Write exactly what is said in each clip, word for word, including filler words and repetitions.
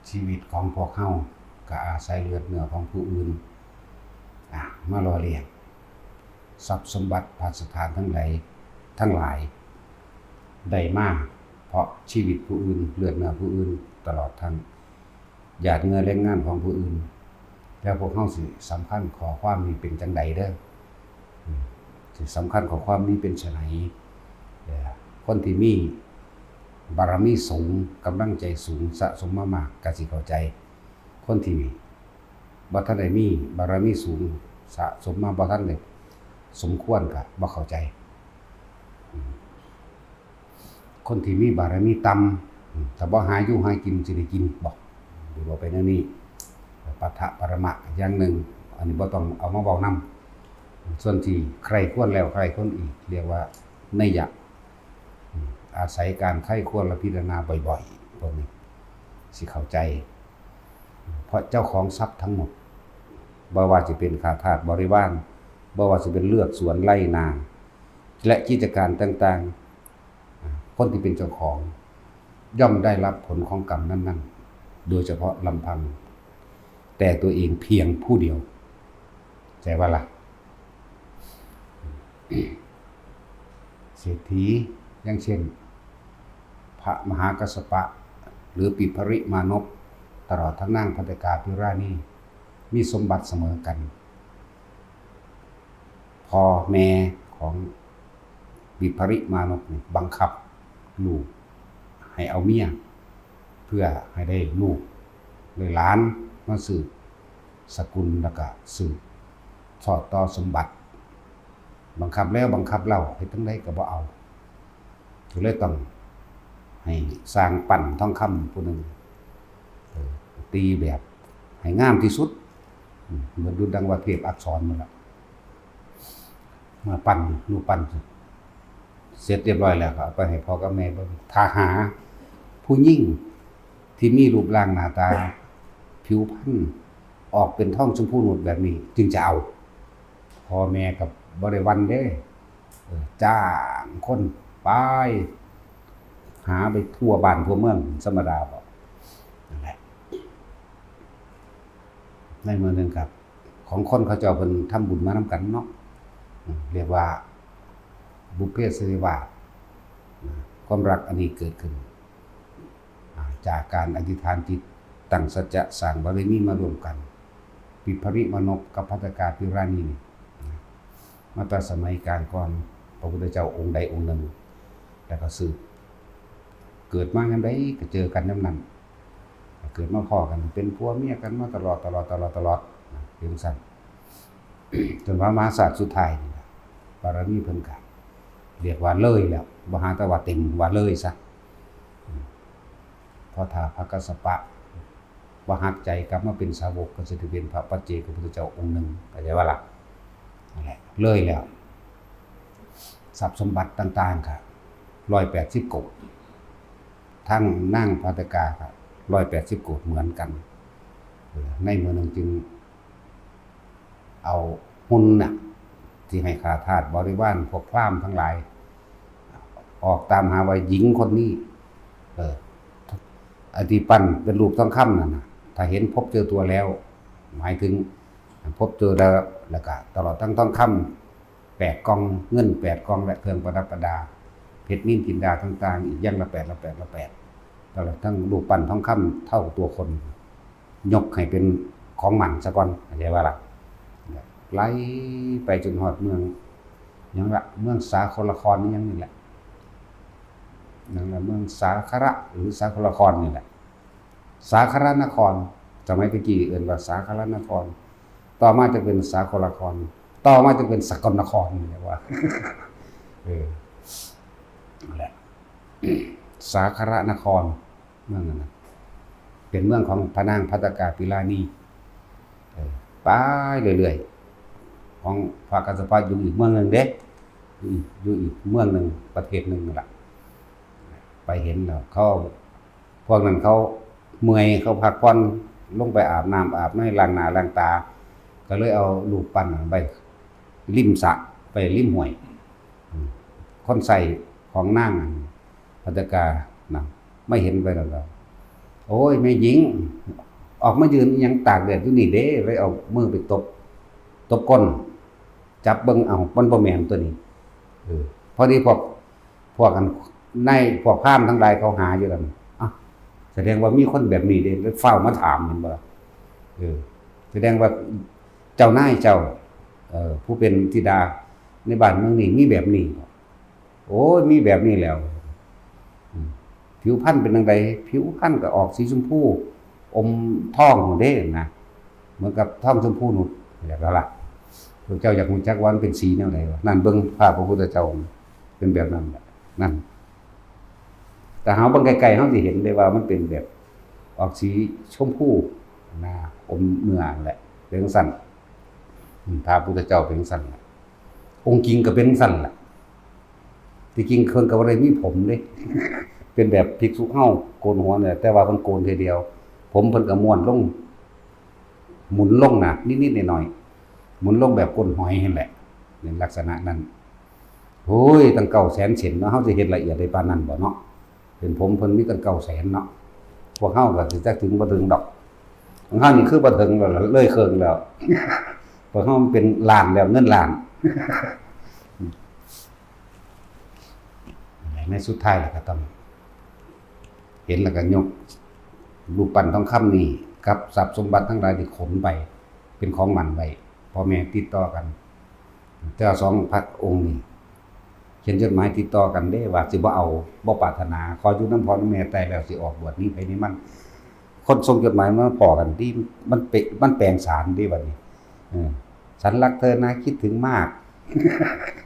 ชีวิตของพวกเฮาก็อาศัยเลือดเนื้อของผู้อื่น อ่า มาหล่อเลี้ยง ทรัพย์สมบัติพัสถานทั้งหลาย ทั้งหลาย ได้มาเพราะชีวิตผู้อื่น เลือดเนื้อผู้อื่น ตลอดทั้งหยาดเหงื่อแรงงานของผู้อื่น แล้วพวกเฮาสิสำคัญข้อความนี้เป็นจังใดเด้อ อืม สิสำคัญข้อความนี้เป็นไฉน เอ่อ คนที่มีบารมีสูง กำลังใจสูง สะสมมามาก ก็สิเข้าใจ คนที่บ่ทันได้มีบารมีสูง สะสมมาบ่ทันได้สมควร ก็บ่เข้าใจ อืม คนที่มีบารมีต่ำ อืม ถ้าบ่หาอยู่หากินสิได้กินบ่ หรือว่าไปแนวนี้ ปะทะปรมะอย่างหนึ่ง อันนี้บ่ต้องเอามาเว้านำ ส่วนที่ใคร่ครวญแล้วใคร่ครวญอีก เรียกว่านัยยะ อืม อาศัยการใคร่ครวญและพิจารณาบ่อยๆ พวกนี้สิเข้าใจ เพราะเจ้าของทรัพย์ทั้งหมด บ่ว่าสิเป็นข้าทาสบริวาร บ่ว่าสิเป็นเฮือนสวนไร่นา และกิจการต่างๆ คนที่เป็นเจ้าของย่อมได้รับผลของกรรมนั้นๆ โดยเฉพาะลำพังแต่ตัวเองเพียงผู้เดียว เข้าใจบ่ล่ะ เศรษฐี อย่างเช่น พระมหากัสสปะ หรือปิภริมานพ ตลอดทั้งนางภัททกาภิราณี มีสมบัติเสมอกัน พ่อแม่ของปิภริมานพนี่บังคับลูกให้เอาเมีย เพื่อให้ได้ลูกได้หลานมาสืบสกุล แล้วก็สืบทอดต่อสมบัติ บังคับแล้วบังคับเล่า เฮ็ดจั่งใดก็บ่เอา ก็เลยต้องให้ช่างปั้นทองคำผู้หนึ่ง เออ ตีแบบให้งามที่สุด อืม เหมือนดุจดังว่าเทพอักษรนั่นแหละ มาปั้น รูปปั้นเสร็จเรียบร้อยแล้ว ก็เอาไปให้พ่อกับแม่เบิ่ง ถ้าหาผู้หญิงที่มีรูปร่างหน้าตา ผิวพรรณออกเป็นทองชมพูนุชแบบนี้ จึงจะเอา พ่อแม่ก็บ่ได้หวั่นเด้ เออ จ้างคนไป หาไปทั่วบ้านทั่วเมือง ธรรมดาบ่ นั่นแหละ ในมื้อหนึ่งครับ ของคนเขาเจ้าเพิ่นทำบุญมานำกันเนาะ อืม เรียกว่าบุพเพสันนิวาส นะ ความรักอันนี้เกิดขึ้น อ่า จากการอธิษฐานจิต ตั้งสัจจะ สร้างบารมีมาร่วมกัน ปิภริมานพกับภัททกาภิราณีนี่ มาแต่สมัยกาลก่อน พระพุทธเจ้าองค์ใดองค์หนึ่ง แล้วก็สืบ เกิดมายามใดก็เจอกันยามนั้น เกิดมาพ้อกัน เป็นผัวเมียกันมาตลอด ตลอด ตลอด ตลอด นะ เป็นจั่งซั้น จนว่ามหาชาติสุดท้ายนี่ล่ะ บารมีเพิ่นก็เรียกว่าเลยแล้ว บ่หาแต่ว่าเต็ม ว่าเลยซะ อืม เพราะถ้าพระกัสสปะ บ่หักใจกลับมาเป็นสาวก ก็สิได้เป็นพระปัจเจกพุทธเจ้าองค์หนึ่ง เข้าใจบ่ล่ะ นั่นแหละ เลยแล้ว ทรัพย์สมบัติต่างๆ ก็ร้อยแปดสิบโกฏ ทั้งนางภัททกาก็ร้อยแปดสิบโกฏเหมือนกัน เออ ในมื้อหนึ่งจึง เอาหุ่นน่ะ ที่ให้ข้าทาสบริวารพวกพราหมณ์ทั้งหลาย ออกตามหาว่าหญิงคนนี้ เออ อันที่ปั้นเป็นรูปทองคำนั่นน่ะ ถ้าเห็นพบเจอตัวแล้ว หมายถึงพบเจอแล้ว แล้วก็ตลอดทั้งทองคำแปดกล่อง เงินแปดกล่อง และเครื่องประดับประดา เพชรนิลจินดาต่างๆ อีกอย่างละแปด ละแปด ละแปด ตลอดทั้งรูปปั้นทองคำเท่าตัวคน ยกให้เป็นของหมั่นซะก่อน เข้าใจบ่ล่ะ ไล่ไปจนฮอดเมือง หยังละ เมืองสาครนครนี่หยังนี่แหละ นั่นแหละ เมืองสาคระ หรือสาครนครนี่แหละ สาครนคร สมัยตะกี้เอิ้นว่าสาครนคร ต่อมาจะเป็นสาครนคร ต่อมาจะเป็นสกลนคร นี่แหละว่า เออ นั่นแหละ สาครนคร เมืองนั้นน่ะ เป็นเมืองของพระนางภัททกาภิราณี เออ ไปเรื่อยๆ ของพระกัสสปะอยู่อีกเมืองหนึ่งเด้ อยู่อีก อยู่อีกเมืองหนึ่ง ประเทศหนึ่งนั่นล่ะ ไปเห็นแล้ว เขา พวกนั้นเขาเมื่อย เขาพักผ่อน ลงไปอาบน้ำอาบใน ล้างหน้าล้างตา ก็เลยเอารูปปั้นนั้นไปริมสระ ไปริมห้วย อืม คนใช้ของนางอันภัททกานะ มาเห็นไปแล้วก็ โอ้ย แม่หญิง ออกมายืนอิหยังตากแดดอยู่นี่เด้ เลยเอามือไปตบ ตบก้น จับเบิ่ง เอ้า มันบ่แม่นตัวนี้ เออ พอดีพวก พวกอัน ในพวกพราหมณ์ทั้งหลายเขาหาอยู่นั่น อ่ะ แสดงว่ามีคนแบบนี้เด้ เลยฟ้าวมาถาม แม่นบ่ล่ะ เออ แสดงว่าเจ้านายเจ้า เอ่อ ผู้เป็นธิดาในบ้านเมืองนี้มีแบบนี้บ่ โอ้ย มีแบบนี้แหล้ว อืม ผิวพรรณเป็นจั่งใด ผิวพรรณก็ออกสีชมพู อมทองพู้นเด้นะ เหมือนกับทองชมพูนุช อยากละล่ะ พวกเจ้าอยากรู้จักว่ามันเป็นสีแนวใดวะ นั่นเบิ่งภาพพระพุทธเจ้า เป็นแบบนั้นแหละ นั่น แต่เฮาเบิ่งไกลๆ เฮาสิเห็นได้ว่ามันเป็นแบบออกสีชมพูนะ อมเนื้อนั่นแหละ เป็นจั่งซั้น อืม พระพุทธเจ้าเป็นจั่งซั้นแหละ องค์จริงก็เป็นจั่งซั้นแหละ ที่จริงเพิ่นก็บ่ได้มีผมเด้ เป็นแบบภิกษุเฮาโกนหัวนี่แหละ แต่ว่าเพิ่นโกนเทื่อเดียว ผมเพิ่นก็ม้วนลง หมุนลงนะ นิดๆ หน่อยๆ หมุนลงแบบก้นหอยนั่นแหละ ในลักษณะนั้น โอ้ย ตั้งเก้าแสนเส้นเนาะ เฮาสิเฮ็ดละเอียดได้ปานนั้นบ่เนาะ เป็นผมเพิ่นมีตั้งเก้าแสนเนาะ พวกเฮาก็สิจักถึงบ่ถึงดอก ของเฮานี่คือบ่ถึงแล้วล่ะ เลยเคิ่งแล้ว พวกเฮามันเป็นล้านแล้ว เงินล้าน ในสุดท้ายแล้วก็ต้อง เห็นแล้วก็ยกรูปปั้นทองคำนี่กับทรัพย์สมบัติทั้งหลายที่ขนไป เป็นของหมั่นไว้ พ่อแม่ติดต่อกัน แต่ว่าสองพระองค์นี่ เขียนจดหมายติดต่อกันเด้ ว่าสิบ่เอา บ่ปรารถนา ขออยู่นำพ่อนำแม่ตายแล้วสิออกบวชหนีไผหนีมัน คนส่งจดหมายมาพ้อกันติ มันเปะ มันแปลงสารติบัดนี้ เออ ฉันรักเธอนะ คิดถึงมาก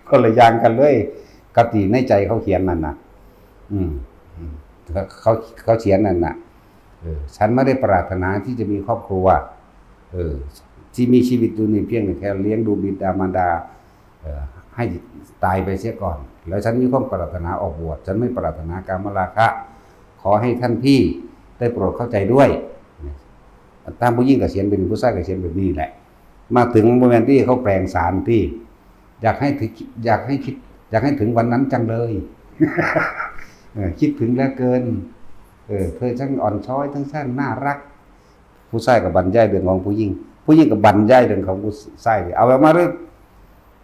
คนละอย่างกันเลย กับที่ในใจเขาเขียนนั่นน่ะ อืม อืม เขา เขา เขาเขียนนั่นน่ะ เออ ฉันไม่ได้ปรารถนาที่จะมีครอบครัว เออ ที่มีชีวิตอยู่นี่เพียงแต่แค่เลี้ยงดูบิดามารดา เอ่อ ให้ตายไปเสียก่อน แล้วฉันมีความปรารถนาออกบวช ฉันไม่ปรารถนากามราคะ ขอให้ท่านพี่ได้โปรดเข้าใจด้วย ตามผู้หญิงก็เขียนแบบนี้ ผู้ชายก็เขียนแบบนี้แหละ มาถึงโมเมนต์ที่เขาแปลงสารที่ อยากให้ถึง อยากให้คิด อยากให้ถึงวันนั้นจังเลย เออ คิดถึงเหลือเกิน เออ เธอช่างอ่อนช้อย ทั้งช่างน่ารัก ผู้ชายก็บรรยายเรื่องของผู้หญิง ผู้หญิงก็บรรยายเรื่องของผู้ชาย เอาแบบมาเลย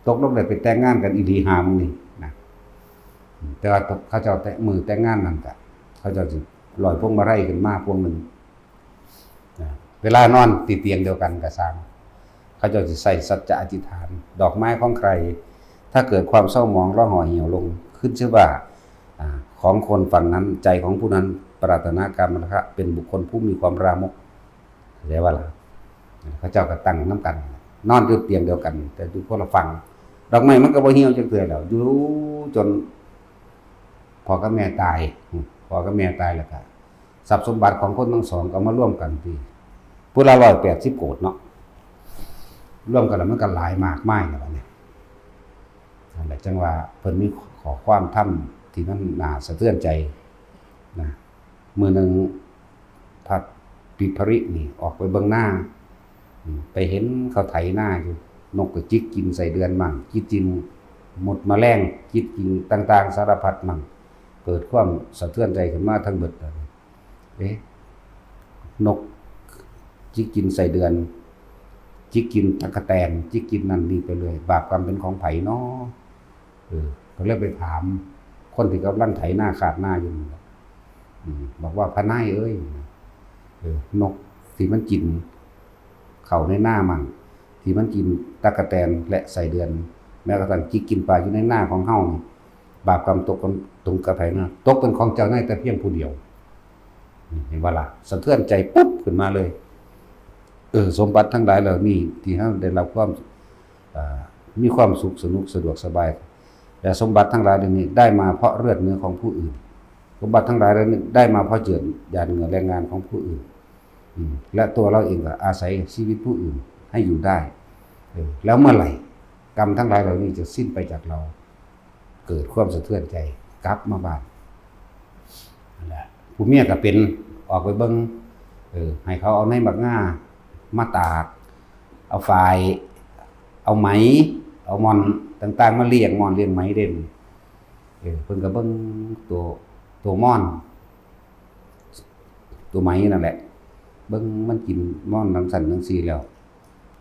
ตกลงได้ไปแต่งงานกันอีหลีหามึงนี่นะ แต่ว่าเขาเจ้าแต่ มื้อแต่งงานนั่นกะ เขาเจ้าสิร้อยพวงมาลัยขึ้นมาพวงหนึ่งนะ เวลานอนติดเตียงเดียวกันก็ซ่าง เขาเจ้าสิใส่สัจจะอธิษฐาน ดอกไม้ของใคร ถ้าเกิดความเศร้าหมองร้องห่อเหี่ยวลง ขึ้นชื่อว่า อ่า ของคนฝั่งนั้น ใจของผู้นั้นปรารถนากามราคะ เป็นบุคคลผู้มีความลามก เข้าใจว่าล่ะ เขาเจ้าก็ตั้งนำกัน นอนอยู่เตียงเดียวกัน แต่อยู่คนละฝั่ง ดอกไม้มันก็บ่เหี่ยวจักเทื่อแล้ว อยู่จนพ่อกับแม่ตาย อืม พ่อกับแม่ตายแล้วก็ ทรัพย์สมบัติของคนทั้งสองก็มารวมกันที่ ผู้ละร้อยแปดสิบโกดเนาะ รวมกันแล้วมันก็หลายมากมายแล้วบัดนี้ นั่นแหละจั่งว่าเพิ่นมีข้อความธรรมที่มันน่าสะเทือนใจนะ มื้อหนึ่งพระปิภรินี่ออกไปเบิ่งนา อืม ไปเห็นเขาไถนาอยู่ นกก็จิกกินไส้เดือนมั่ง จิกกินมดแมลง จิกกินต่างๆ สารพัดมั่ง เกิดความสะเทือนใจขึ้นมาทั้งเบิดเลย เอ๊ะ นกจิกกินไส้เดือน จิกกินตั๊กแตน จิกกินนั่นนี่ไปเรื่อย บาปกรรมเป็นของไผน้อ เออ ก็เลยไปถามคนที่กำลังไถนาคาดนาอยู่นั่นแหละ อืม บอกว่า พระนายเอ้ย เออ นกที่มันกินเข้าในนามั่ง ที่มันกินตั๊กแตนและไส้เดือน แม้กระทั่งจิกกินปลาอยู่ในนาของเฮานี่ บาปกรรมตกกันตรงกระไถนา ตกเป็นของเจ้านายแต่เพียงผู้เดียว เห็นบ่ล่ะ สะเทือนใจปุ๊บขึ้นมาเลย เออ สมบัติทั้งหลายเหล่านี้ที่เฮาได้รับความ อ่า มีความสุขสนุกสะดวกสบาย และสมบัติทั้งหลายเหล่านี้ได้มาเพราะเลือดเนื้อของผู้อื่น สมบัติทั้งหลายเหล่านี้ได้มาเพราะเจือหยาดเหงื่อแรงงานของผู้อื่น อืม และตัวเราเองก็อาศัยชีวิตผู้อื่นให้อยู่ได้ เออ แล้วเมื่อไหร่กรรมทั้งหลายเหล่านี้จะสิ้นไปจากเรา เกิดความสะเทือนใจกลับมาบ้าน นั่นแหละ ผู้เมียก็เป็น ออกไปเบิ่ง เออ ให้เขาเอาในบักง่ามาตาก เอาฝ้าย เอาไหม เอาม่อนต่างๆ มาเลี้ยงม่อนเลี้ยงไหมเด่น เออ เพิ่นก็เบิ่งตัว ตัวม่อน ตัวไหมนั่นแหละ เบิ่งมันกินม่อนหนังสันหนังสีแล้ว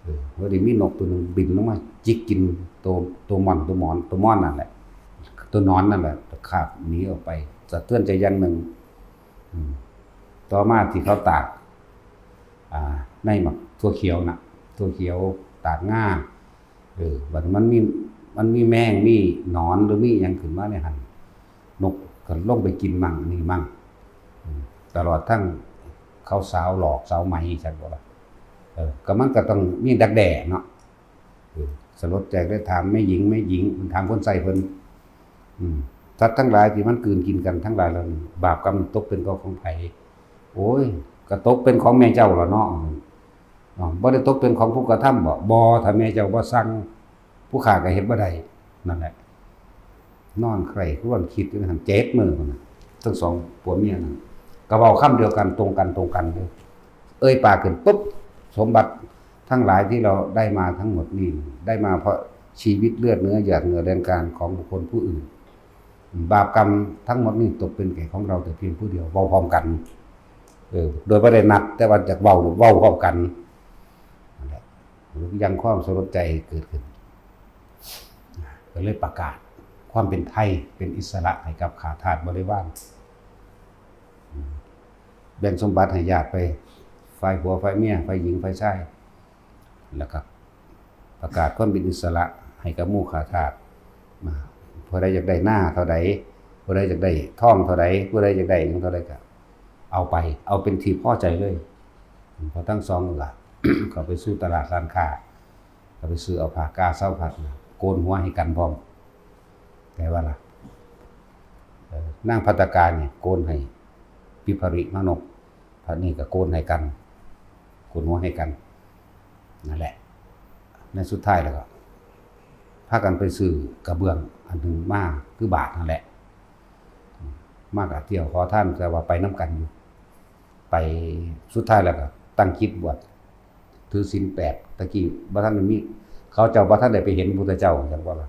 เออ ว่าได้มีนกตัวหนึ่งบินลงมาจิกกินตัว ตัวม่อน ตัวหมอน ตัวม่อนนั่นแหละ ตัวหนอนนั่นแหละ คาบหนีออกไป สะเทือนใจอย่างหนึ่ง อืม ต่อมาที่เขาตาก อ่า ในหมากถั่วเขียวน่ะ ถั่วเขียวตากงา เออ บัดมันมี มันมีแมง มีหนอน หรือมีหยังขึ้นมาในหั่น นกก็ลงไปกินมั่งนี่มั่ง อืม ตลอดทั้งเขาสาวหลอกสาวไหมจังบ่ล่ะ เออ ก็มันก็ต้องมีดักแด้เนาะ เออ สลดใจเลยถามแม่หญิง แม่หญิง ถามคนใส่เพิ่น อืม สัตว์ทั้งหลายที่มันกลืนกินกันทั้งหลายเหล่านี้ บาปกรรมตกเป็นของของไผ โอ้ย ก็ตกเป็นของแม่เจ้าล่ะเนาะ อ๋อ บ่ได้ตกเป็นของผู้กระทำบ่ บ่ ถ้าแม่เจ้าบ่สั่ง ผู้ข้าก็เฮ็ดบ่ได้ นั่นแหละ นอนใคร่ครวญคิดอยู่หั่นเจ็ดมื้อพุ่นน่ะ ทั้งสองผัวเมียนั่น ก็เว้าคำเดียวกัน ตรงกัน ตรงกันเลย เอ่ยปากขึ้นปุ๊บ สมบัติทั้งหลายที่เราได้มาทั้งหมดนี่ ได้มาเพราะชีวิตเลือดเนื้อหยาดเหงื่อแรงกานของบุคคลผู้อื่น บาปกรรมทั้งหมดนี่ตกเป็นแก่ของเราแต่เพียงผู้เดียว เว้าพร้อมกัน เออ โดยบ่ได้นัด แต่ว่าอยากเว้า เว้าพร้อมกัน นั่นแหละ ยังความสลดใจเกิดขึ้น ก็เลยประกาศความเป็นไทย เป็นอิสระให้กับข้าทาสบริวาร แบ่งสมบัติให้ญาติไป ฝ่ายผัว ฝ่ายเมีย ฝ่ายหญิง ฝ่ายชาย แล้วก็ประกาศความเป็นอิสระให้กับหมู่ข้าทาส มา ผู้ใดอยากได้นาเท่าใด ผู้ใดอยากได้ทองเท่าใด ผู้ใดอยากได้หยังเท่าใดก็เอาไป เอาเป็นที่พอใจเลย พอทั้งสองล่ะ เขาไปสู่ตลาดร้านค้า ก็ไปซื้อเอาผ้ากาสาวพัดน่ะ โกนหัวให้กันพร้อม แต่ว่าล่ะ เอ่อ นางภัตตกานี่โกนให้วิภริมานพ พระนี่ก็โกนให้กัน โกนหัวให้กัน นั่นแหละ ในสุดท้ายแล้วก็ พากันไปซื้อกระเบื้องอันหนึ่งมา คือบาทนั่นแหละ มากะเที่ยวขอทาน แต่ว่าไปนำกันอยู่ ไป สุดท้ายแล้วก็ตั้งจิตบวช ถือศีลแปด ตะกี้บ่ทันได้มี เขาเจ้าบ่ทันได้ไปเห็นพุทธเจ้า จังว่าล่ะ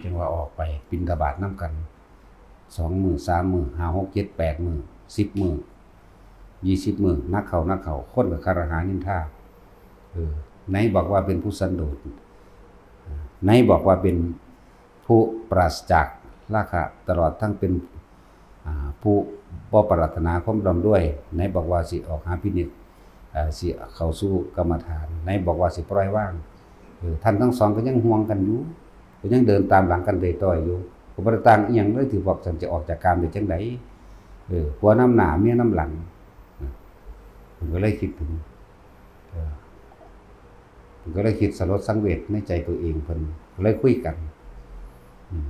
จังว่าออกไปบิณฑบาตนำกัน สองมื้อ สามมื้อ ห้า หก เจ็ด แปด มื้อ สิบ มื้อ ยี่สิบ มื้อ นักเข้า นักเข้า คนก็คารหานินทา เออ ไหนบอกว่าเป็นผู้สันโดษ ไหนบอกว่าเป็นผู้ปราศจากราคะ ตลอดทั้งเป็น อ่า ผู้บ่ปรารถนาความร่ำรวย ไหนบอกว่าสิออกหาพินิจ เอ่อ สิเข้าสู่กรรมฐาน ไหนบอกว่าสิปล่อยวาง เออ ท่านทั้งสองก็ยังห่วงกันอยู่ ก็ยังเดินตามหลังกันเรื่อยๆอยู่ ก็บ่ได้ต่างอิหยังเลย ที่บอกท่านจะออกจากกามได้จังใด เออ ผัวนำหน้า เมียนำหลัง นะ ผมก็เลยคิดถึง เออ ผมก็เลยคิดสลดสังเวชในใจตัวเอง เพิ่นก็เลยคุยกัน อืม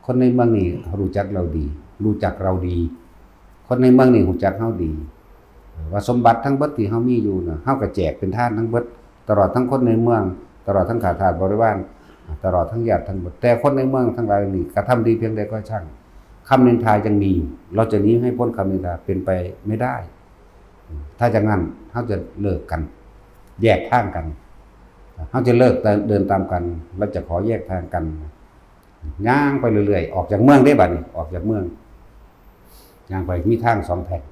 คนในเมืองนี่รู้จักเราดี รู้จักเราดี คนในเมืองนี่รู้จักเฮาดี เออ ว่าสมบัติทั้งเบิดที่เฮามีอยู่น่ะ เฮาก็แจกเป็นทานทั้งเบิด ตลอดทั้งคนในเมือง ตลอดทั้งข้าทาสบริวาร ตลอดทั้งญาติทั้งหมด แต่คนในเมืองทั้งหลายนี่กระทำดีเพียงใดก็ช่าง คำนินทายังมีอยู่ เราจะหนีให้พ้นคำนินทาเป็นไปไม่ได้ ถ้าอย่างนั้น เฮาจะเลิกกัน แยกทางกัน เฮาจะเลิกเดินตามกัน เราจะขอแยกทางกัน ย่างไปเรื่อยๆ ออกจากเมืองเด้บัดนี้ ออกจากเมือง ย่างไปมีทางสองแพร่ง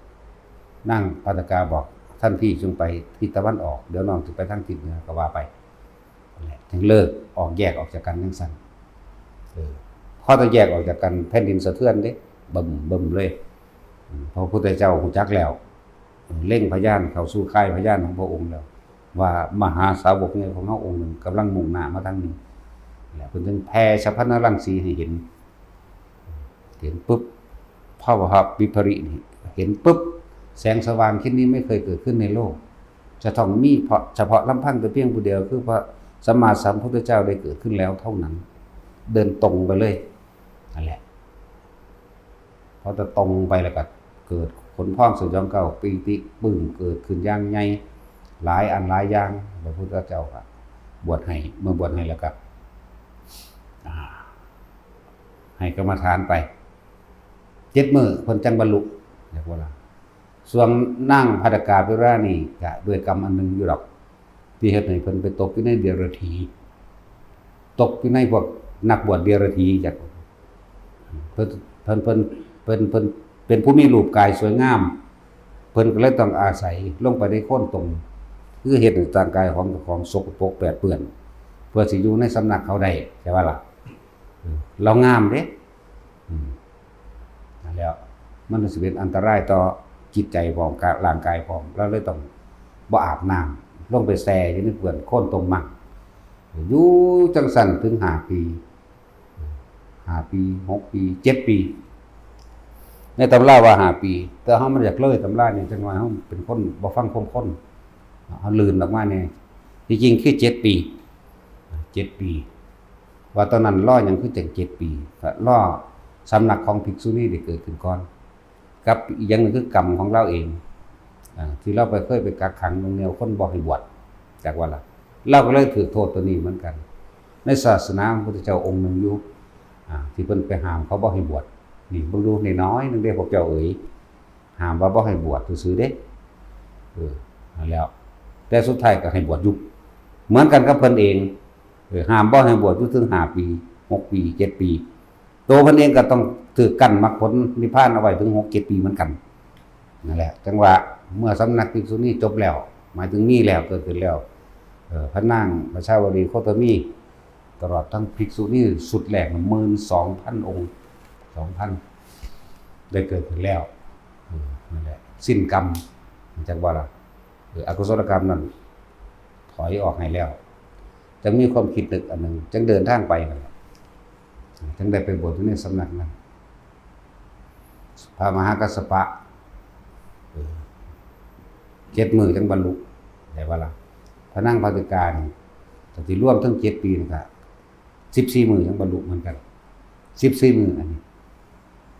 นางภัตตกาบอก ท่านพี่จงไปทิศตะวันออก เดี๋ยวน้องจะไปทางทิศเหนือ ก็ว่าไป นั่นแหละ ถึงเลิกออกแยกออกจากกันจังซั่น เออ พอจะแยกออกจากกัน แผ่นดินสะเทือนเด้ บึ้มบึ้มเลย อืม พระพุทธเจ้ารู้จักแล้ว เล็งพญาณเข้าสู่ค่ายพญาณของพระองค์แล้ว ว่ามหาสาวกใหญ่ของเฮาองค์หนึ่งกำลังมุ่งหน้ามาทางนี้ แล้วเพิ่นจึงแผ่ฉัพพนรังสีให้เห็น เห็นปุ๊บ พระวหวิภรินี่เห็นปุ๊บ แสงสว่างเช่นนี้ไม่เคยเกิดขึ้นในโลก จะต้องมีเพราะเฉพาะลำพังแต่เพียงผู้เดียว คือพระสัมมาสัมพุทธเจ้าได้เกิดขึ้นแล้วเท่านั้น เดินตรงไปเลย นั่นแหละ พอจะตรงไปแล้วก็เกิดขนพองสยองเกล้า ปีติปึ้งเกิดขึ้นอย่างใหญ่ หลายอันหลายอย่าง พระพุทธเจ้าก็บวชให้ เมื่อบวชให้แล้วก็ อ่า ให้กรรมฐานไป เจ็ดมื้อเพิ่นจังบรรลุ เรียกว่าล่ะ ส่วนนางภัตตกาภิรานี่ก็ด้วยกรรมอันหนึ่งอยู่ดอก ที่เฮ็ดให้เพิ่นไปตกอยู่ในเดรัจฉี ตกอยู่ในพวกนักบวชเดรัจฉีจัก เพิ่น เพิ่น เพิ่น เพิ่น เพิ่น เป็นผู้มีรูปกายสวยงาม เพิ่นก็เลยต้องอาศัยลงไปในโคลนตม คือเฮ็ดให้ร่างกายของเจ้าของสกปรกแปดเปื้อน เพื่อสิอยู่ในสำนักเขาได้ ใช่ปะล่ะ เออ เรางามเด้ อืม นั่นแหล้ว มันสิเป็นอันตรายต่อจิตใจพร้อมกับร่างกายพร้อม เราเลยต้องบ่อาบน้ำ ลงไปแช่อยู่ในเปื้อนโคลนตมมั่ง อยู่จั่งซั่นถึงห้าปี ห้าปี หกปี เจ็ดปี ในตำราว่าห้าปี แต่เฮามันอยากเลยตำรานี่ จั่งว่าเฮาเป็นคนบ่ฟังความคน เฮาลื่นออกมาแน่ ที่จริงคือเจ็ดปี เจ็ดปี ว่าตอนนั้นรอหยังคือจั่งเจ็ดปี ก็รอสำนักของภิกษุณีได้เกิดขึ้นก่อน กับอีกอย่างหนึ่งคือกรรมของเราเอง อ่า ที่เราไปเคยไปกักขังหน่วงเหนี่ยวคนบ่ให้บวช จักว่าล่ะ เราก็เลยถืกโทษตัวนี้เหมือนกัน ในศาสนาของพระพุทธเจ้าองค์หนึ่งอยู่ อ่า ที่เพิ่นไปห้ามเขาบ่ให้บวช นี่เบิ่งดูน้อยๆหนึ่งเด้ พวกเจ้าเอ๋ย ห้ามว่าบ่ให้บวชซื่อๆเด้ เออ นั่นแหล้ว แต่สุดท้ายก็ให้บวชอยู่ เหมือนกันกับเพิ่นเอง เออ ห้ามบ่ให้บวชอยู่ถึงห้าปี หกปี เจ็ดปี ตัวเพิ่นเองก็ต้องถืกกั้นมรรคผลนิพพานเอาไว้ถึงหกเจ็ดปีเหมือนกัน นั่นแหละ จั่งว่าเมื่อสำนักภิกษุณีจบแล้ว หมายถึงมีแล้ว เกิดขึ้นแล้ว เอ่อ พระนางประชาวรีโคตมี ตลอดทั้งภิกษุณีชุดแรกน่ะ หมื่นสองพันองค์ สองพัน ได้เกิดขึ้นแล้ว เออ นั่นแหละ สิ้นกรรม จั่งว่าล่ะ เออ อกุศลกรรมนั่น ถอยออกให้แล้ว จั่งมีความคิดนึกอันหนึ่ง จั่งเดินทางไปนั่นแหละ จั่งได้ไปบวชอยู่ในสำนักนั้น พระมหากัสสปะ เออ เจ็ดมื้อจั่งบรรลุ ได้ปะล่ะ พระนางภัททิกานี่ ก็สิรวมทั้งเจ็ดปีนี่ก็ สิบสี่มื้อจั่งบรรลุเหมือนกัน สิบสี่มื้ออันนี้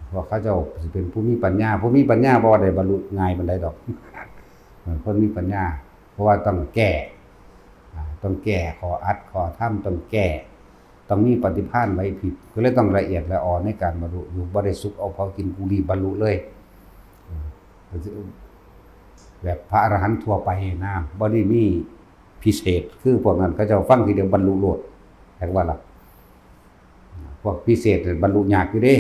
เพราะเขาเจ้าสิเป็นผู้มีปัญญา ผู้มีปัญญาบ่ได้บรรลุง่ายปานใดดอก เออ คนมีปัญญา เพราะว่าต้องแก้ อ่า ต้องแก้ข้ออัดข้อธรรม ต้องแก้ ต้องมีปฏิภาณไหวพริบ ก็เลยต้องละเอียดละออในการบรรลุ อยู่บ่ได้สุกเอาเผากินกูรีบบรรลุเลย เออ แบบพระอรหันต์ทั่วไปนะ บ่ได้มีพิเศษ คือพวกนั้นเขาเจ้าฟังทีเดียวบรรลุโลด จั่งว่าล่ะ พวกพิเศษเนี่ยบรรลุยากอยู่เด้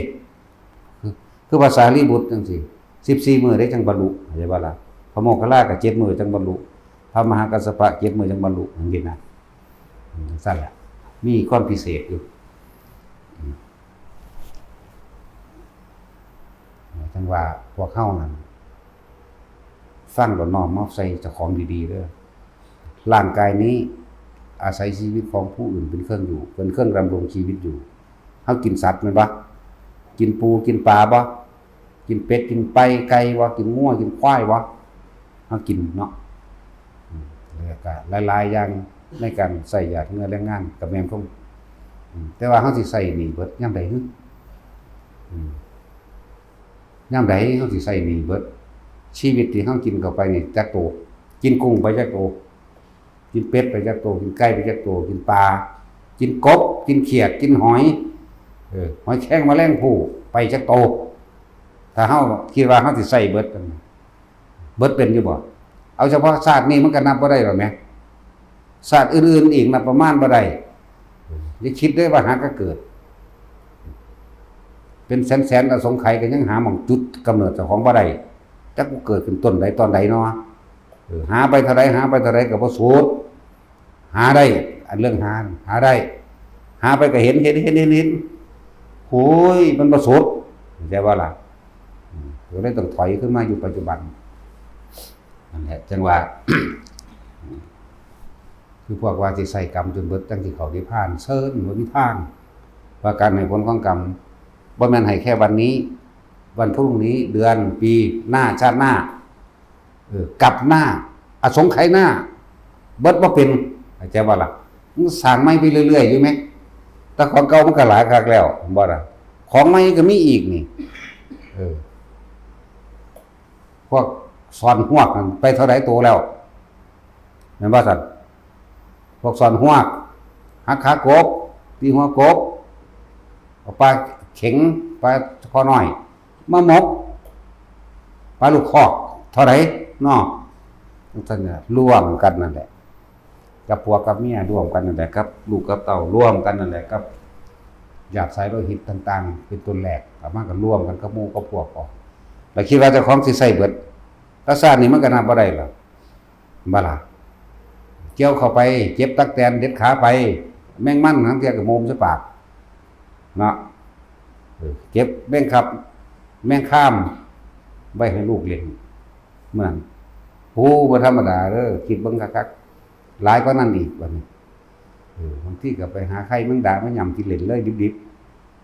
คือ คือพระสารีบุตรจั่งซี้ สิบสี่มื้อเด้จั่งบรรลุ เข้าใจบ่ล่ะ พระโมคคัลลาก็เจ็ดมื้อจั่งบรรลุ พระมหากัสสปะเจ็ดมื้อจั่งบรรลุ จั่งซี้นะ อืม จั่งซั่นล่ะ มีความพิเศษอยู่ อืม จั่งว่าพวกเฮานั่น ฟังแล้วน้อมมาใส่เจ้าของดีๆเด้อ ร่างกายนี้อาศัยชีวิตของผู้อื่นเป็นเครื่องอยู่ เป็นเครื่องดำรงชีวิตอยู่ เฮากินสัตว์แม่นบ่ กินปูกินปลาบ่ กินเป็ดกินไก่บ่ กินงัวกินควายบ่ เฮากินเนาะ อืม แล้วก็หลายๆอย่างในการใช้หยาดเหงื่อแรงงานก็แม่นของ อืม แต่ว่าเฮาสิใช้หนี้เบิดยามใดหึ อืม ยามใดเฮาสิใช้หนี้เบิด ชีวิตที่เฮากินเข้าไปนี่จักโต กินกุ้งไปจักโต กินเป็ดไปจักโต กินไก่ไปจักโต กินปลา กินกบ กินเขียด กินหอย เออ หอยแครงแมลงภู่ไปจักโต ถ้าเฮาคิดว่าเฮาสิใช้เบิด เบิดเป็นอยู่บ่ เอาเฉพาะชาตินี้มันก็นับบ่ได้แล้วแหม ชาติอื่นๆอีกนับประมาณบ่ได้ อย่าคิดเด้อว่าหากะเกิด เป็นแสนๆอสงไขยก็ยังหาหม่องจุดกำเนิดเจ้าของบ่ได้ จักกูเกิดขึ้นต้นใดตอนใดเนาะ เออ หาไปเท่าใด หาไปเท่าใดก็บ่สุด หาได้ อันเรื่องหา หาได้ หาไปก็เห็น เห็น เห็น เห็น เห็น โอ้ย มันบ่สุด เข้าใจบ่ล่ะ อืม ก็เลยต้องถอยขึ้นมาอยู่ปัจจุบัน นั่นแหละ จั่งว่า คือพวกว่าสิใช้กรรมจนเบิดจั่งสิเข้านิพพาน เซิน บ่มีทาง ว่าการให้ผลของกรรม บ่แม่นให้แค่วันนี้ วันพรุ่งนี้ เดือน ปี หน้า ชาติหน้า เออ กับหน้า อสงไขยหน้า เบิดบ่เป็น เข้าใจบ่ล่ะ มึงสร้างใหม่ไปเรื่อยๆอยู่แหม แต่ของเก่ามันก็หลายคักแล้ว บ่ล่ะ ของใหม่ก็มีอีกนี่ เออ พวกซ่อนฮวกนั่นไปเท่าใดโตแล้ว แม่นบ่ซั่น พวกซ่อนฮวก หักขากบ ตีหัวกบ เอาปลาเข็ง ปลาคอน้อย มาหมก ปลาลูกคอก เท่าใดเนาะ จั่งซั่นน่ะ ร่วมกันนั่นแหละ กับผัวกับเมียร่วมกันนั่นแหละ กับลูกกับเต้าร่วมกันนั่นแหละ กับญาติสายโลหิตต่างๆ เป็นต้นแรก เอามาก็ร่วมกันกับหมู่กับพวกออก แล้วคิดว่าเจ้าของสิใช้เบิด แต่ซาดนี่มันก็นับบ่ได้หรอก บ่ล่ะ เกี่ยวเข้าไป เจ็บตั๊กแตน เด็ดขาไป แมงมันหางเทียก็โมมใส่ปาก เนาะ เออ เก็บแมงครับ แมงคาม ไว้ให้ลูกเล่น เมื่อนั้น โอ้ บ่ธรรมดาเด้อ คิดเบิ่งคักๆ หลายกว่านั้นอีกบัดนี้ เออ บางทีก็ไปหาไข่แมงดามาย่ำกินเล่นเลยดิบ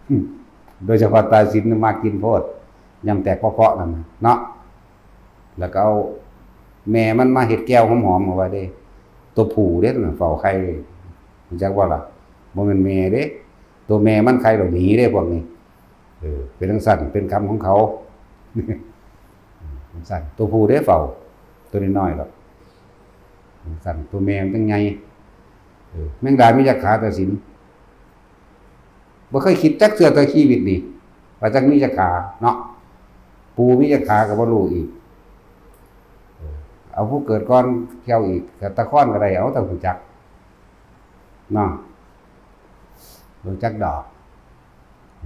ๆ โดยเฉพาะตาสินน่ะมักกินโพด ย่ำแตกเปาะๆ นั่นน่ะเนาะ แล้วก็เอาแม่มันมาเฮ็ดแก้วหอมๆ เอาไว้เด้ ตัวผู้เด้น่ะ เฝ้าไข่ รู้จักบ่ล่ะ บ่แม่นแม่เด้ ตัวแม่มันไข่แล้วหนีเด้พวกนี้ เออ เป็นจั่งซั้น เป็นกรรมของเขา จั่งซั้น ตัวผู้เด้เฝ้า ตัวน้อยๆ ดอก จั่งซั้น ตัวแม่มันจั่งใหญ่ เออ แมงดามีจักขา ตาสิน บ่เคยคิดจักเทื่อต่อชีวิตนี่ ว่าจักมีจักขาเนาะ ปู่มีจักขาก็บ่รู้อีก เออ เอาผู้เกิดก่อนแก้วอีก ก็ตะคอนก็ได้ เอาแต่รู้จัก เนาะ รู้จักดอก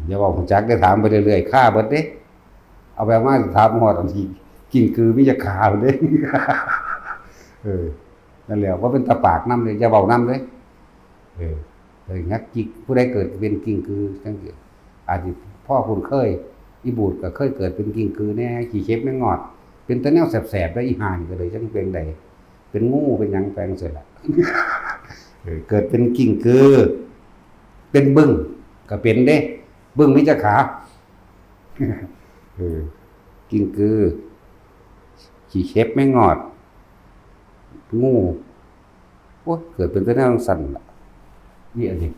อย่าเว้ารู้จักเด้ ถามไปเรื่อยๆ คาเบิดเด้ เอาไปเอามาถามฮอดอันที่กิ้งกือมีจักขาเด้ เออ นั่นแหละ บ่เป็นตาปากนำเด้ อย่าเว้านำเด้ เออ เออ งักจิก ผู้ใดเกิดเป็นกิ้งกือจั่งซี้ อาจสิพอคุ้นเคย อีบูดก็เคยเกิดเป็นกิ้งกือแน่ ขี้เข็บแมงงอด เป็นแต่แนวแสบๆ แล้วอีห่านี่ก็เลยจั่งเป็นใด เป็นงูเป็นหยังไปจั่งซี้ล่ะ เออ เกิดเป็นกิ้งกือ เป็นบึ้งก็เป็นเด้ บึ้งมีจักขา เออ กิ้งกือ ขี้เข็บแมงงอด งู โอ๊ย เกิดเป็นแต่แนวจั่งซั้นล่ะ นี่อันนี้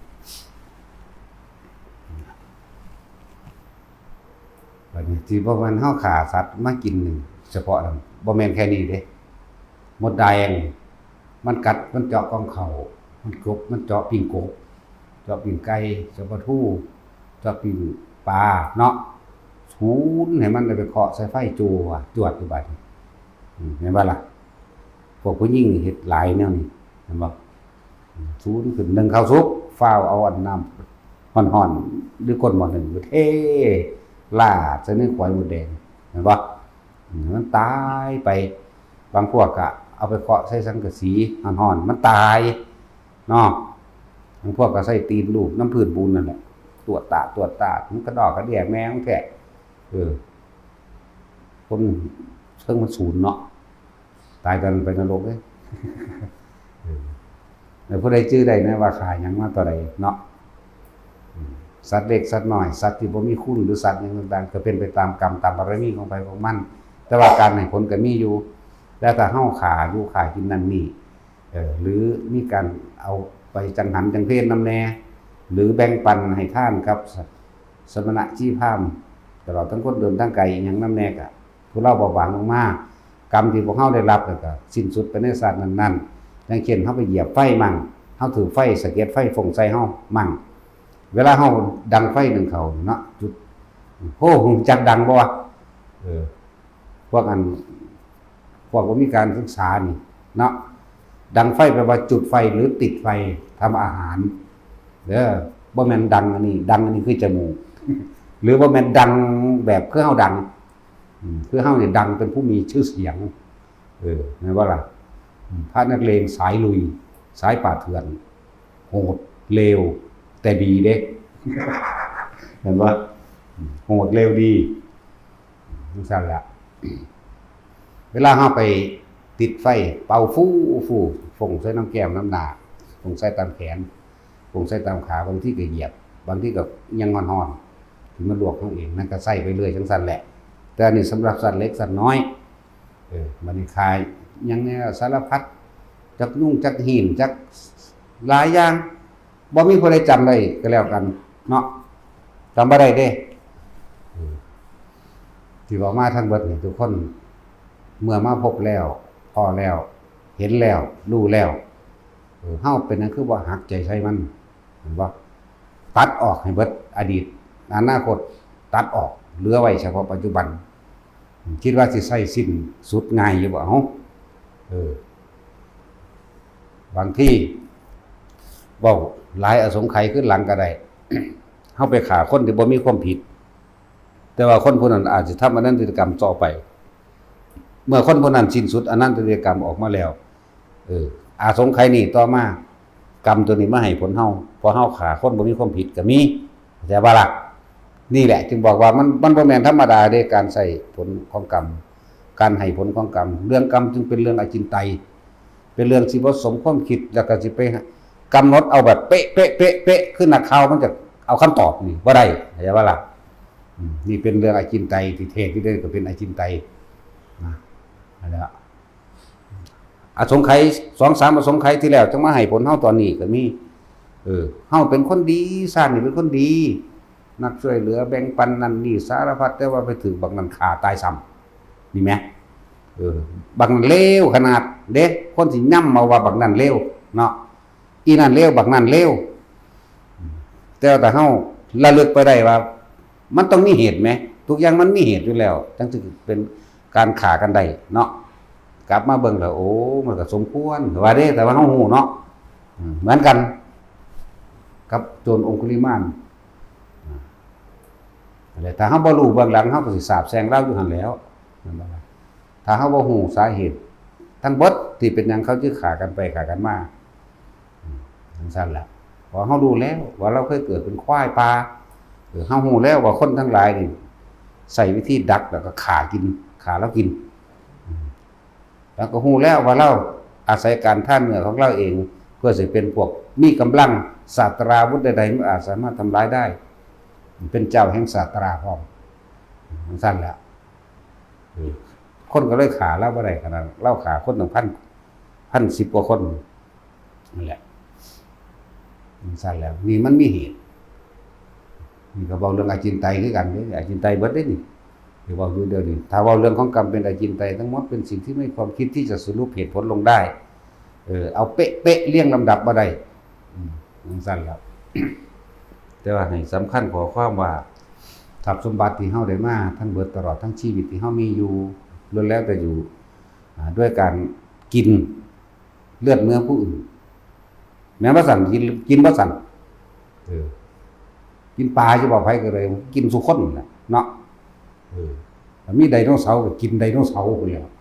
บัดนี้ที่บ่แม่นเฮาฆ่าสัตว์มากินนี่ เฉพาะนั่น บ่แม่นแค่นี้เด้ มดแดง มันกัด มันเจาะกล่องข้าว มันกบ มันเจาะปิ้งกบ เจาะปิ้งไก่ เจาะปลาทู เจาะปิ้งปลาเนาะ ศูนย์ให้มันได้ไปเคาะใส่ไฟ จวด จวดอยู่บัดนี้ อืม เห็นบ่ล่ะ พวกผู้หญิงนี่เฮ็ดหลายแนวนี้ เห็นบ่ อืม ศูนย์ขึ้น นึ่งข้าวสุก ฟ้าวเอาอันน้ำฮ้อนๆ หรือก้นหม้อนึ่งไปเทราดใส่ในขวายมดแดง เห็นบ่ อืม มันตายไป บางพวกก็เอาไปเคาะใส่สังกะสีฮ้อนๆ มันตาย เนาะ บางพวกก็ใส่ตีนลูบนำพื้นปูนนั่นแหละ ตวดตาด ตวดตาด มันกระดอกกระเดี้ยแม่มันแท้ เออ คนเทิงมันศูนย์เนาะ ตายตอนนั้นไปนรกเด้ เออ แล้วผู้ใดจื่อได้นะว่าฆ่าหยังมาเท่าใดเนาะ อืม สัตว์เล็กสัตว์น้อย สัตว์ที่บ่มีคุณ หรือสัตว์หยังต่างๆ ก็เป็นไปตามกรรมตามบารมีของไผของมัน แต่ว่าการให้ผลก็มีอยู่ แต่ถ้าเฮาฆ่าอยู่ฆ่ากินนั่นนี่ เออ หรือมีการเอาไปจังหันจังเพลนนำแน่ หรือแบ่งปันให้ทานกับส- สมณะชีพราหมณ์ ตลอดทั้งคนเดินทางไกลอิหยังนำแน่ ก็ผู้ลาวเบาบางลงมา กรรมที่พวกเฮาได้รับแล้วก็สิ้นสุดไปในชาตินั้นๆ อย่างเช่น เฮาไปเหยียบไฟมั่ง เฮาถืกไฟสะเก็ดไฟฟงใส่เฮามั่ง เวลาเฮาดังไฟนึ่งข้าวเนาะ จุด โอ้ ฮู้จักดังบ่วะ เออ พวกอัน พวกบ่มีการศึกษานี่เนาะ ดังไฟแปลว่าจุดไฟหรือติดไฟทำอาหารเด้อ บ่แม่นดังอันนี้ ดังอันนี้คือจมูก หรือบ่แม่นดังแบบคือเฮาดัง อืม คือเฮานี่ดังเป็นผู้มีชื่อเสียง เออ แม่นบ่ล่ะ อืม พระนักเลงสายลุย สายป่าเถื่อน โหด เลว แต่ดีเด้ เห็นบ่ อืม โหด เลว ดี จั่งซั้นล่ะ เวลาเฮาไปติดไฟ เป่าฟู่ฟู่ ฟงใส่นำแก้มนำหน้า ฟงใส่ตามแขน ฟงใส่ตามขา บางทีก็เหยียบ บางทีก็ยังฮ้อนๆ ที่มันลวกเฮาเอง นั่นก็ใส่ไปเรื่อยจั่งซั้นแหละ แต่อันนี้สำหรับสัตว์เล็กสัตว์น้อย เออ บัดนี้ฆ่าหยังแน่ สารพัด จักยุง จักฮีน จักหลายอย่าง บ่มีผู้ใดจำได้ก็แล้วกันเนาะ จำบ่ได้เด้ เออ ที่เว้ามาทั้งเบิดนี่ ทุกคน เมื่อมาพบแล้ว พ้อแล้ว เห็นแล้ว รู้แล้ว เออ เฮาเป็นหยังคือบ่หักใจใส่มัน เห็นบ่ ตัดออกให้เบิด อดีต อนาคต ตัดออก เหลือไว้เฉพาะปัจจุบัน คิดว่าสิใช้สิ้นสุดง่ายอยู่บ่ เอ้า เออ บางทีเว้าหลายอสงไขยขึ้นหลังก็ได้ เฮาไปฆ่าคนที่บ่มีความผิด แต่ว่าคนผู้นั้นอาจสิทำอนันตริยกรรมต่อไป เมื่อคนผู้นั้นสิ้นสุดอนันตริยกรรมออกมาแล้ว เออ อาสงไขยนี้ต่อมา กรรมตัวนี้มาให้ผลเฮา เพราะเฮาฆ่าคนบ่มีความผิดก็มี เข้าใจบ่ล่ะ? นี่แหละจึงบอกว่ามัน มันบ่แม่นธรรมดาเด้ การใช้ผลของกรรม การให้ผลของกรรม เรื่องกรรมจึงเป็นเรื่องอจินไตย เป็นเรื่องที่บ่สมความคิด แล้วก็สิไปกำหนดเอาแบบเป๊ะ เป๊ะ เป๊ะ เป๊ะ คือนักข่าวมันจะเอาคำตอบนี่บ่ได้ เข้าใจบ่ล่ะ? อืม นี่เป็นเรื่องอจินไตย ที่แท้ที่เดินก็เป็นอจินไตยนะ นั่นแหละ อสงไขย สองสามอสงไขยที่แล้วจังมาให้ผลเฮาตอนนี้ก็มี เออ เฮาเป็นคนดี ชาตินี้เป็นคนดี นักช่วยเหลือแบ่งปันนั่นนี่สารพัด แต่ว่าไปถืกบักนั่นฆ่าตายซ้ำ นี่แหม เออ บักนั่นเลวขนาดเด้ คนสิย่ำเอาว่าบักนั่นเลวเนาะ อีนั่นเลว บักนั่นเลว แต่ว่าถ้าเฮาระลึกไปได้ว่า มันต้องมีเหตุแหม ทุกอย่างมันมีเหตุอยู่แล้ว จั่งสิเป็นการฆ่ากันได้เนาะ กลับมาเบิ่งแล้ว โอ้ มันก็สมควร ว่าเด้ แต่ว่าเฮาฮู้เนาะ อืม เหมือนกันกับโจรองคุลิมาน อ่า นั่นแหละ ถ้าเฮาบ่รู้เบื้องหลัง เฮาก็สิสาปแช่งลาวอยู่หั่นแหล้ว แม่นบ่ล่ะ? ถ้าเฮาบ่ฮู้สาเหตุทั้งเบิดที่เป็นหยังเขาจึงฆ่ากันไปฆ่ากันมา อืม จั่งซั้นล่ะ เพราะเฮารู้แล้วว่าลาวเคยเกิดเป็นควายป่า เออ เฮาฮู้แล้วว่าคนทั้งหลายนี่ใช้วิธีดักแล้วก็ฆ่ากิน ฆ่าลาวกิน อืม ลาวก็ฮู้แล้วว่าลาวอาศัยการทานเนื้อของลาวเอง เพื่อสิเป็นพวกมีกำลัง ศาสตราวุธใดๆ มันอาจสามารถทำร้ายได้ เป็นเจ้าแห่งศาสตราพร้อม จั่งซั้นแหละ เออ คนก็เลยฆ่าลาวบ่ได้ขนาด ลาวฆ่าคนตั้งพัน พันสิบกว่าคน นั่นแหละ จั่งซั้นแหละ นี่มันมีเหตุ นี่ก็เว้าเรื่องอจินไตยคือกันเด้ อจินไตยเบิดเด้นี่ ที่เว้าอยู่เดี๋ยวนี้ ถ้าเว้าเรื่องของกรรมเป็นอจินไตยทั้งหมด เป็นสิ่งที่ไม่มีความคิดที่จะสรุปเหตุผลลงได้ เออ เอาเป๊ะๆ เรียงลำดับบ่ได้ อืม จั่งซั้นแหละ แต่ว่าให้สำคัญข้อความว่า ทรัพย์สมบัติที่เฮาได้มาทั้งเบิดตลอดทั้งชีวิตที่เฮามีอยู่ ล้วนแล้วแต่อยู่ อ่า ด้วยการกินเลือดเนื้อผู้อื่น แม่นบ่ซั่น กิน กินบ่ซั่น เออ กินปลาอยู่บ่ ไผก็เลยกินซุคนนั่นแหละเนาะ เออ ถ้ามีไดโนเสาร์ก็กินไดโนเสาร์พู้นแหล้ว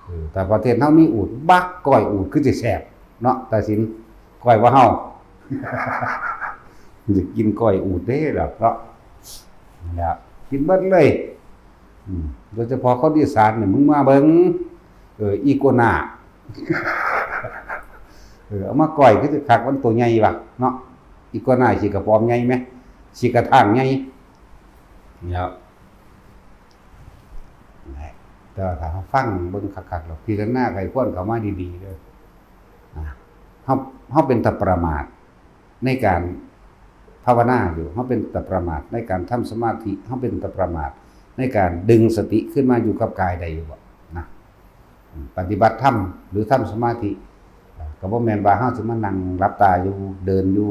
เออ ถ้าประเทศเฮามีอูฐ บักก้อยอูฐคือสิแซ่บเนาะ ตาสิน ก้อยว่าเฮา อยากกินก้อยอูฐเด้ล่ะเนาะ นั่นแหละ กินเบิดเลย อืม โดยเฉพาะคนอีสานนี่ มึงมาเบิ่ง เออ อีกัวน่า เออ เอามาก้อยคือสิคัก มันตัวใหญ่ว่ะเนาะ อีกัวน่าขี้กระป๋อมใหญ่แหม ขี้กระทางใหญ่ แล้ว แต่ว่าถ้าเฮาฟังเบิ่งคักๆ แล้วพิจารณาไขควรเข้ามาดีๆ เด้อ อ่า เฮา เฮาเป็นตาประมาทในการภาวนาอยู่ เฮาเป็นตาประมาทในการทำสมาธิ เฮาเป็นตาประมาทในการดึงสติขึ้นมาอยู่กับกายได้อยู่บ่นะ อืม ปฏิบัติธรรมหรือทำสมาธิ อ่า ก็บ่แม่นว่าเฮาสิมานั่งหลับตาอยู่ เดินอยู่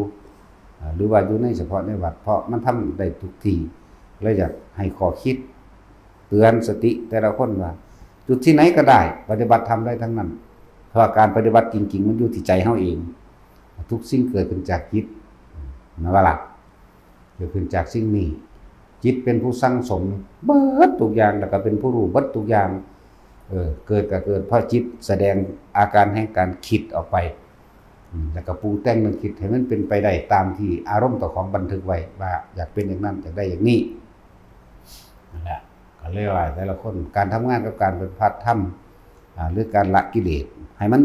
อ่า หรือว่าอยู่ในเฉพาะในวัด เพราะมันทำได้ทุกที่ เลยอยากให้ข้อคิดเตือนสติแต่ละคนว่า จุดที่ไหนก็ได้ ปฏิบัติธรรมได้ทั้งนั้น เพราะว่าการปฏิบัติจริงๆ มันอยู่ที่ใจเฮาเอง ทุกสิ่งเกิดขึ้นจากจิต นะว่าล่ะ เกิดขึ้นจากสิ่งนี้ จิตเป็นผู้สั่งสมเบิดทุกอย่าง แล้วก็เป็นผู้รู้เบิดทุกอย่าง เออ เกิดก็เกิดเพราะจิตแสดงอาการแห่งการคิดออกไป อืม แล้วก็ปรุงแต่งนึกคิดให้มันเป็นไปได้ตามที่อารมณ์เจ้าของบันทึกไว้ว่าอยากเป็นอย่างนั้น อยากได้อย่างนี้ นั่นแหละ ก็เลยว่าแต่ละคน การทำงานกับการปฏิบัติธรรม อ่า หรือการละกิเลส ให้มัน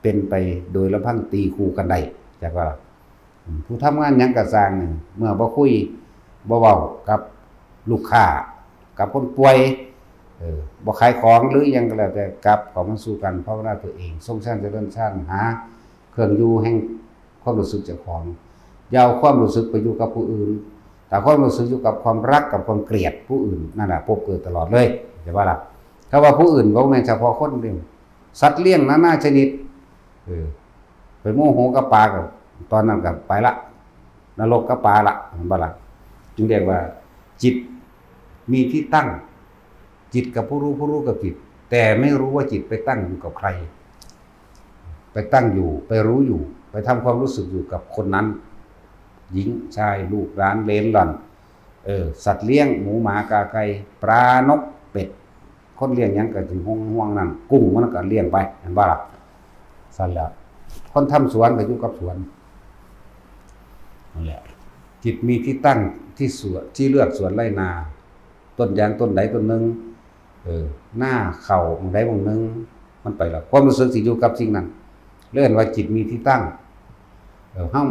เป็นไปโดยลำพัง ตีคู่กันได้ จักว่าล่ะ อืม ผู้ทำงานหยังก็ซ่างนี่ เมื่อบ่คุย บ่เว้ากับลูกค้า กับคนป่วย เออ บ่ขายของหรือหยังก็แล้วแต่ กลับเข้ามาสู่การภาวนาตัวเอง ทรงฌานเจริญฌาน หาเครื่องอยู่แห่งความรู้สึกเจ้าของ อย่าเอาความรู้สึกไปอยู่กับผู้อื่น ถ้าความรู้สึกอยู่กับความรักกับความเกลียดผู้อื่น นั่นน่ะ พบเกิดตลอดเลย เข้าใจบ่ล่ะ? คำว่าผู้อื่นก็บ่แม่นเฉพาะคนเด้ สัตว์เลี้ยงนานาชนิด เออ ไปโมโหกับปลาก็ ตอนนั้นก็ไปละ นรกกับปลาละ เห็นบ่ล่ะ? จึงเรียกว่าจิตมีที่ตั้ง จิตกับผู้รู้ ผู้รู้กับจิต แต่ไม่รู้ว่าจิตไปตั้งอยู่กับใคร ไปตั้งอยู่ ไปรู้อยู่ ไปทำความรู้สึกอยู่กับคนนั้น หญิง ชาย ลูก หลาน เหลน หล่อน เออ สัตว์เลี้ยง หมู หมา กา ไก่ ปลา นก เป็ด คนเลี้ยงหยังก็สิห่วงห่วงนั่น กุ้งมันก็เลี้ยงไป เห็นบ่ล่ะ ซั่นแหละ คนทำสวนก็อยู่กับสวน นั่นแหละ จิตมีที่ตั้งที่สวน ที่เลือกสวนไร่นา ต้นยางต้นใดต้นหนึ่ง เออ นาข้าวหม่องใดหม่องหนึ่ง มันไปแล้ว ความรู้สึกสิอยู่กับสิ่งนั้น เรียกว่าจิตมีที่ตั้ง เออ เฮา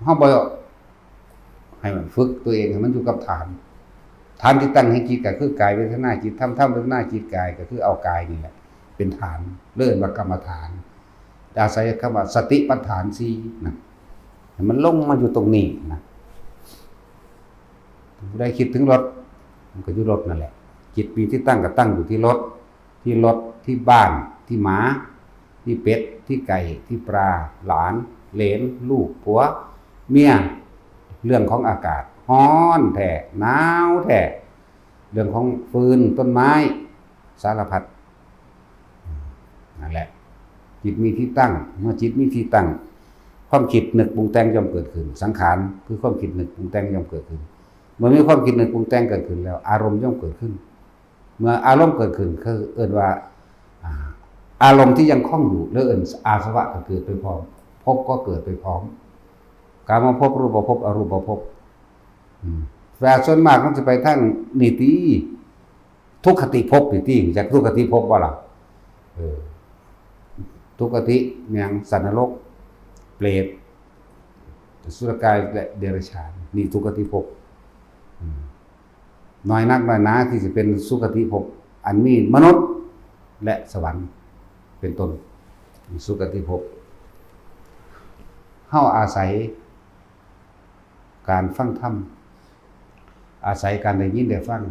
เฮาบ่ ให้มันฝึกตัวเองให้มันอยู่กับฐาน ฐานที่ตั้งแห่งจิตก็คือกาย เวทนา จิต ธรรม ธรรม เวทนา จิต กาย ก็คือเอากายนี่แหละ เป็นฐาน เรียกว่ากรรมฐาน อาศัยคำว่าสติปัฏฐานสี่นะ ให้มันลงมาอยู่ตรงนี้นะ ผู้ใดคิดถึงรถ มันก็อยู่รถนั่นแหละ จิตมีที่ตั้งก็ตั้งอยู่ที่รถ ที่รถ ที่บ้าน ที่หมา ที่เป็ด ที่ไก่ ที่ปลา หลาน เหลน ลูก ผัว เมีย เรื่องของอากาศ ฮ้อนแท้ หนาวแท้ เรื่องของฟืน ต้นไม้ สารพัด นั่นแหละ จิตมีที่ตั้ง เมื่อจิตมีที่ตั้ง ความคิดนึกปรุงแต่งย่อมเกิดขึ้น สังขารคือความคิดนึกปรุงแต่งย่อมเกิดขึ้น เมื่อมีความคิดนึกปรุงแต่งเกิดขึ้นแล้ว อารมณ์ย่อมเกิดขึ้น เมื่ออารมณ์เกิดขึ้น คือเอิ้นว่า อ่า อารมณ์ที่ยังคล่องอยู่ หรือเอิ้นอาสวะก็เกิดไปพร้อม ภพก็เกิดไปพร้อม กามภพ รูปภพ อรูปภพ อืม แต่ส่วนมากมันจะไปทางนี่ติ ทุกขติภพนี่ติ จากทุกขติภพบ่ล่ะ เออ ทุกขติ แม่นสัตว์นรก เปรต อสุรกาย และเดรัจฉาน นี่ทุกขติภพ อืม น้อยนักน้อยหนาที่จะเป็นสุคติภพ อันมีมนุษย์ และสวรรค์ เป็นต้น สุคติภพ เฮาอาศัยการฟังธรรม อาศัยการได้ยินได้ฟัง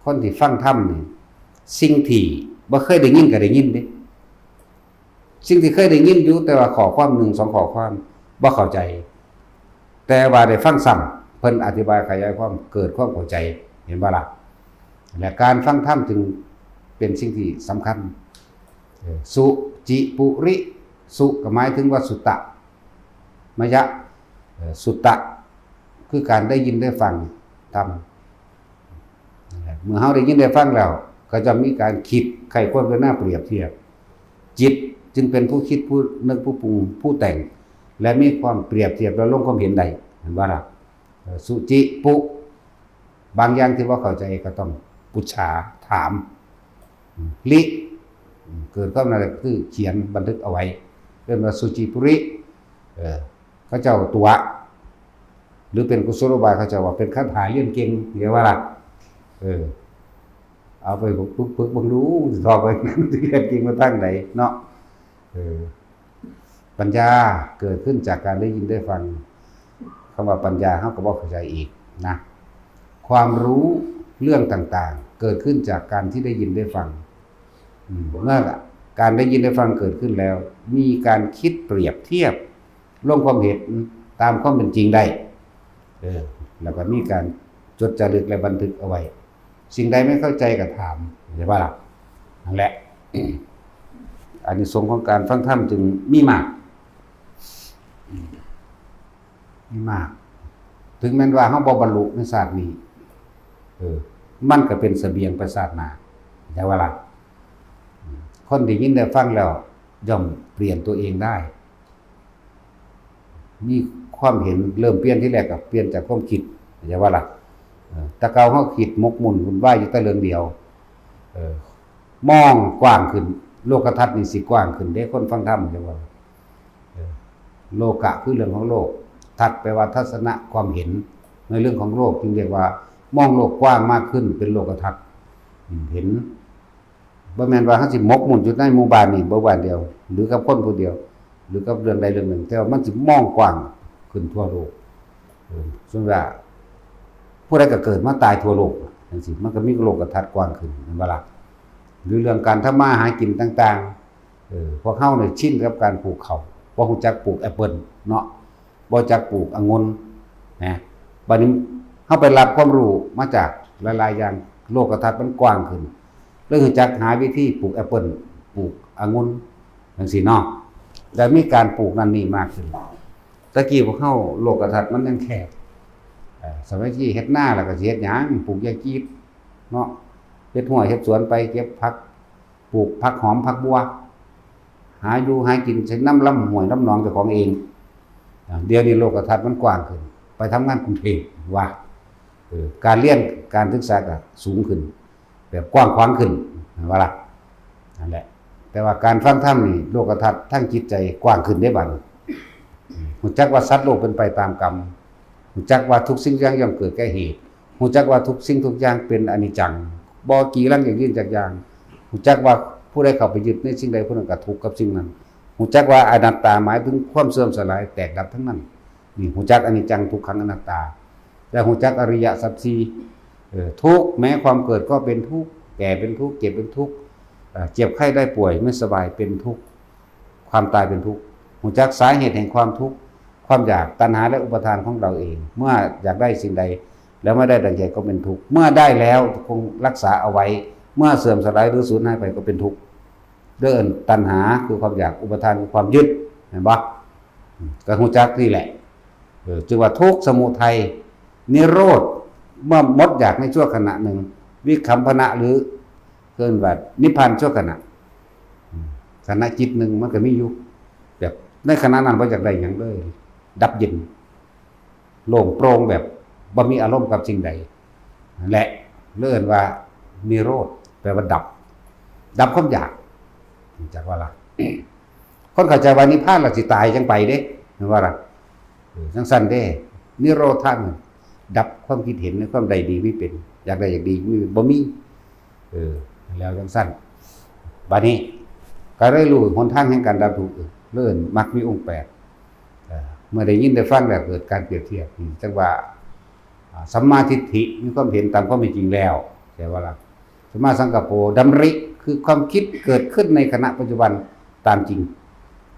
คนที่ฟังธรรมนี่ สิ่งที่บ่เคยได้ยินก็ได้ยินเด้ สิ่งที่เคยได้ยินอยู่ แต่ว่าข้อความหนึ่งสองข้อความบ่เข้าใจ แต่ว่าได้ฟังซ้ำ เพิ่นอธิบายขยายความ เกิดความเข้าใจ เห็นบ่ล่ะ และการฟังธรรมจึงเป็นสิ่งที่สำคัญ เออ สุจิปุริ สุก็หมายถึงว่าสุตะ มยะ เอ่อ สุตะ คือการได้ยินได้ฟังธรรม เมื่อเฮาได้ยินได้ฟังแล้ว ก็จะมีการคิดใคร่ครวญพิจารณาเปรียบเทียบ จิตจึงเป็นผู้คิด ผู้นึก ผู้ปรุง ผู้แต่ง และมีความเปรียบเทียบและลงความเห็นได้ เห็นบ่ล่ะ เอ่อ สุจิปุ บางอย่างที่บ่เข้าใจก็ต้องปุจฉา ถาม ริ เกิดความนั้นก็คือเขียนบันทึกเอาไว้ เรียกว่าสุจิปุริ เออ เขาเจ้าตั๋ว หรือเป็นกุศโลบาย เขาเจ้าว่าเป็นคาถาเรียนเก่ง เรียกว่าล่ะ เออ เอาไปฝึก ฝึก ฝึกเบิ่งดู สิต่อไป เรียนเก่งมาทางใดเนาะ เออ ปัญญาเกิดขึ้นจากการได้ยินได้ฟัง คำว่าปัญญาเฮาก็บ่เข้าใจอีกนะ ความรู้เรื่องต่างๆ เกิดขึ้นจากการที่ได้ยินได้ฟัง อืม เมื่อการได้ยินได้ฟังเกิดขึ้นแล้ว มีการคิดเปรียบเทียบ ลงความเห็นตามความเป็นจริงได้ เออ แล้วก็มีการจดจารึกและบันทึกเอาไว้ สิ่งใดไม่เข้าใจก็ถาม เห็นบ่ล่ะ นั่นแหละ อานิสงส์ของการฟังธรรมจึงมีมาก มีมาก ถึงแม้นว่าเฮาบ่บรรลุในชาตินี้ เออ มันก็เป็นเสบียงไปชาติหน้า เห็นบ่ล่ะ คนได้ยินได้ฟังแล้วย่อมเปลี่ยนตัวเองได้ มีความเห็นเริ่มเปลี่ยนทีแรกก็เปลี่ยนจากความคิด เห็นบ่ล่ะ เออ แต่เก่าเฮาคิดหมกมุ่นวุ่นวายอยู่แต่เรื่องเดียว เออ มองกว้างขึ้น โลกทัศน์นี่สิกว้างขึ้นเด้ คนฟังธรรม เห็นบ่ล่ะ เออ โลกะคือเรื่องของโลก ทัศน์แปลว่าทัศนะ ความเห็นในเรื่องของโลก จึงเรียกว่ามองโลกกว้างมากขึ้น เป็นโลกทัศน์ อืม เห็น บ่แม่นว่าเฮาสิหมกมุ่นอยู่ในหมู่บ้านนี้ หมู่บ้านเดียว หรือกับคนผู้เดียว หรือกับเรื่องใดเรื่องหนึ่ง แต่ว่ามันสิมองกว้างขึ้นทั่วโลก เออ สมมุติว่า ผู้ใดก็เกิดมาตายทั่วโลก จังซี้ มันก็มีโลกทัศน์กว้างขึ้น เห็นบ่ล่ะ หรือเรื่องการทำมาหากินต่างๆ เออ พวกเฮาเนี่ยชินกับการปลูกข้าว บ่รู้จักปลูกแอปเปิ้ลเนาะ บ่รู้จักปลูกองุ่นนะ บัดนี้เฮาไปรับความรู้มาจากหลายๆอย่าง โลกทัศน์มันกว้างขึ้น เลยรู้จักหาวิธีปลูกแอปเปิ้ล ปลูกองุ่น จังซี้เนาะ แล้วมีการปลูกนั่นนี่มากขึ้น แต่กี้พวกเฮาโลกทัศน์มันยังแคบ เอ่อสมัยที่เฮ็ดนาแล้วก็สิเฮ็ดหยัง ปลูกหญ้าจีดเนาะ เฮ็ดไร่เฮ็ดสวนไป เก็บผัก ปลูกผักหอมผักบัว หาอยู่หากินใช้น้ำลำห้วยลำหนองเจ้าของเอง อ่า เดี๋ยวนี้โลกทัศน์มันกว้างขึ้น ไปทำงานกรุงเทพฯ ว่า เออ การเรียนการศึกษาก็สูงขึ้น แบบกว้างขวางขึ้น ว่าล่ะ นั่นแหละ แต่ว่าการฟังธรรมนี่ โลกทัศน์ทางจิตใจกว้างขึ้นได้บัดนี้ ฮู้จักว่าสัตว์โลกเป็นไปตามกรรม ฮู้จักว่าทุกสิ่งอย่างย่อมเกิดแก่เหตุ ฮู้จักว่าทุกสิ่งทุกอย่างเป็นอนิจจัง บ่กีรังยั่งยืนจักอย่าง ฮู้จักว่าผู้ใดเข้าไปยึดในสิ่งใด ผู้นั้นก็ทุกข์กับสิ่งนั้น ฮู้จักว่าอนัตตาหมายถึงความเสื่อมสลายแตกดับทั้งนั้น นี่ฮู้จักอนิจจังทุกขังอนัตตา และฮู้จักอริยสัจสี่ เออ ทุกข์ แม้ความเกิดก็เป็นทุกข์ แก่เป็นทุกข์ เจ็บเป็นทุกข์ เอ่อ เจ็บไข้ได้ป่วยไม่สบายเป็นทุกข์ ความตายเป็นทุกข์ ฮู้จักสาเหตุแห่งความทุกข์ ความอยาก ตัณหา และอุปาทานของเราเอง เมื่ออยากได้สิ่งใด แล้วไม่ได้ดังใจก็เป็นทุกข์ เมื่อได้แล้วคงรักษาเอาไว้ เมื่อเสื่อมสลายหรือสูญหายไปก็เป็นทุกข์ เรื่องตัณหาคือความอยาก อุปาทานคือความยึด เห็นปะ อืม ก็ฮู้จักนี่แหละ เออ จึงว่าทุกข์ สมุทัย นิโรธ เมื่อหมดอยากในชั่วขณะหนึ่ง วิคัมพนะหรือเกินว่านิพพานชั่วขณะ อืม ขณะจิตหนึ่งมันก็มีอยู่ แบบในขณะนั้นบ่อยากได้หยังเลย ดับเย็น โล่งโปร่งแบบบ่มีอารมณ์กับสิ่งใด นั่นแหละ เรียกว่านิโรธ แปลว่าดับ ดับความอยาก จักว่าล่ะ คนเข้าใจว่านิพพานแล้วสิตายจังไปเด้ แม่นบ่ล่ะ เออ จังซั่นเด้ นิโรธะนี่ดับความคิดเห็นในความใดดีไม่เป็น อยากได้อยากดีไม่เป็น บ่มี เออ แล้วจังซั่น บัดนี้ ก็ได้รู้หนทางแห่งการดับทุกข์ เอิ้นมรรคมีองค์แปด เอ่อ เมื่อได้ยินได้ฟังแล้วเกิดการเปรียบเทียบ อืม จังว่า อ่า สัมมาทิฏฐิ มีความเห็นตามความเป็นจริงแล้ว แต่ว่าล่ะ สัมมาสังกัปโป ดำริ คือความคิดเกิดขึ้นในขณะปัจจุบันตามจริง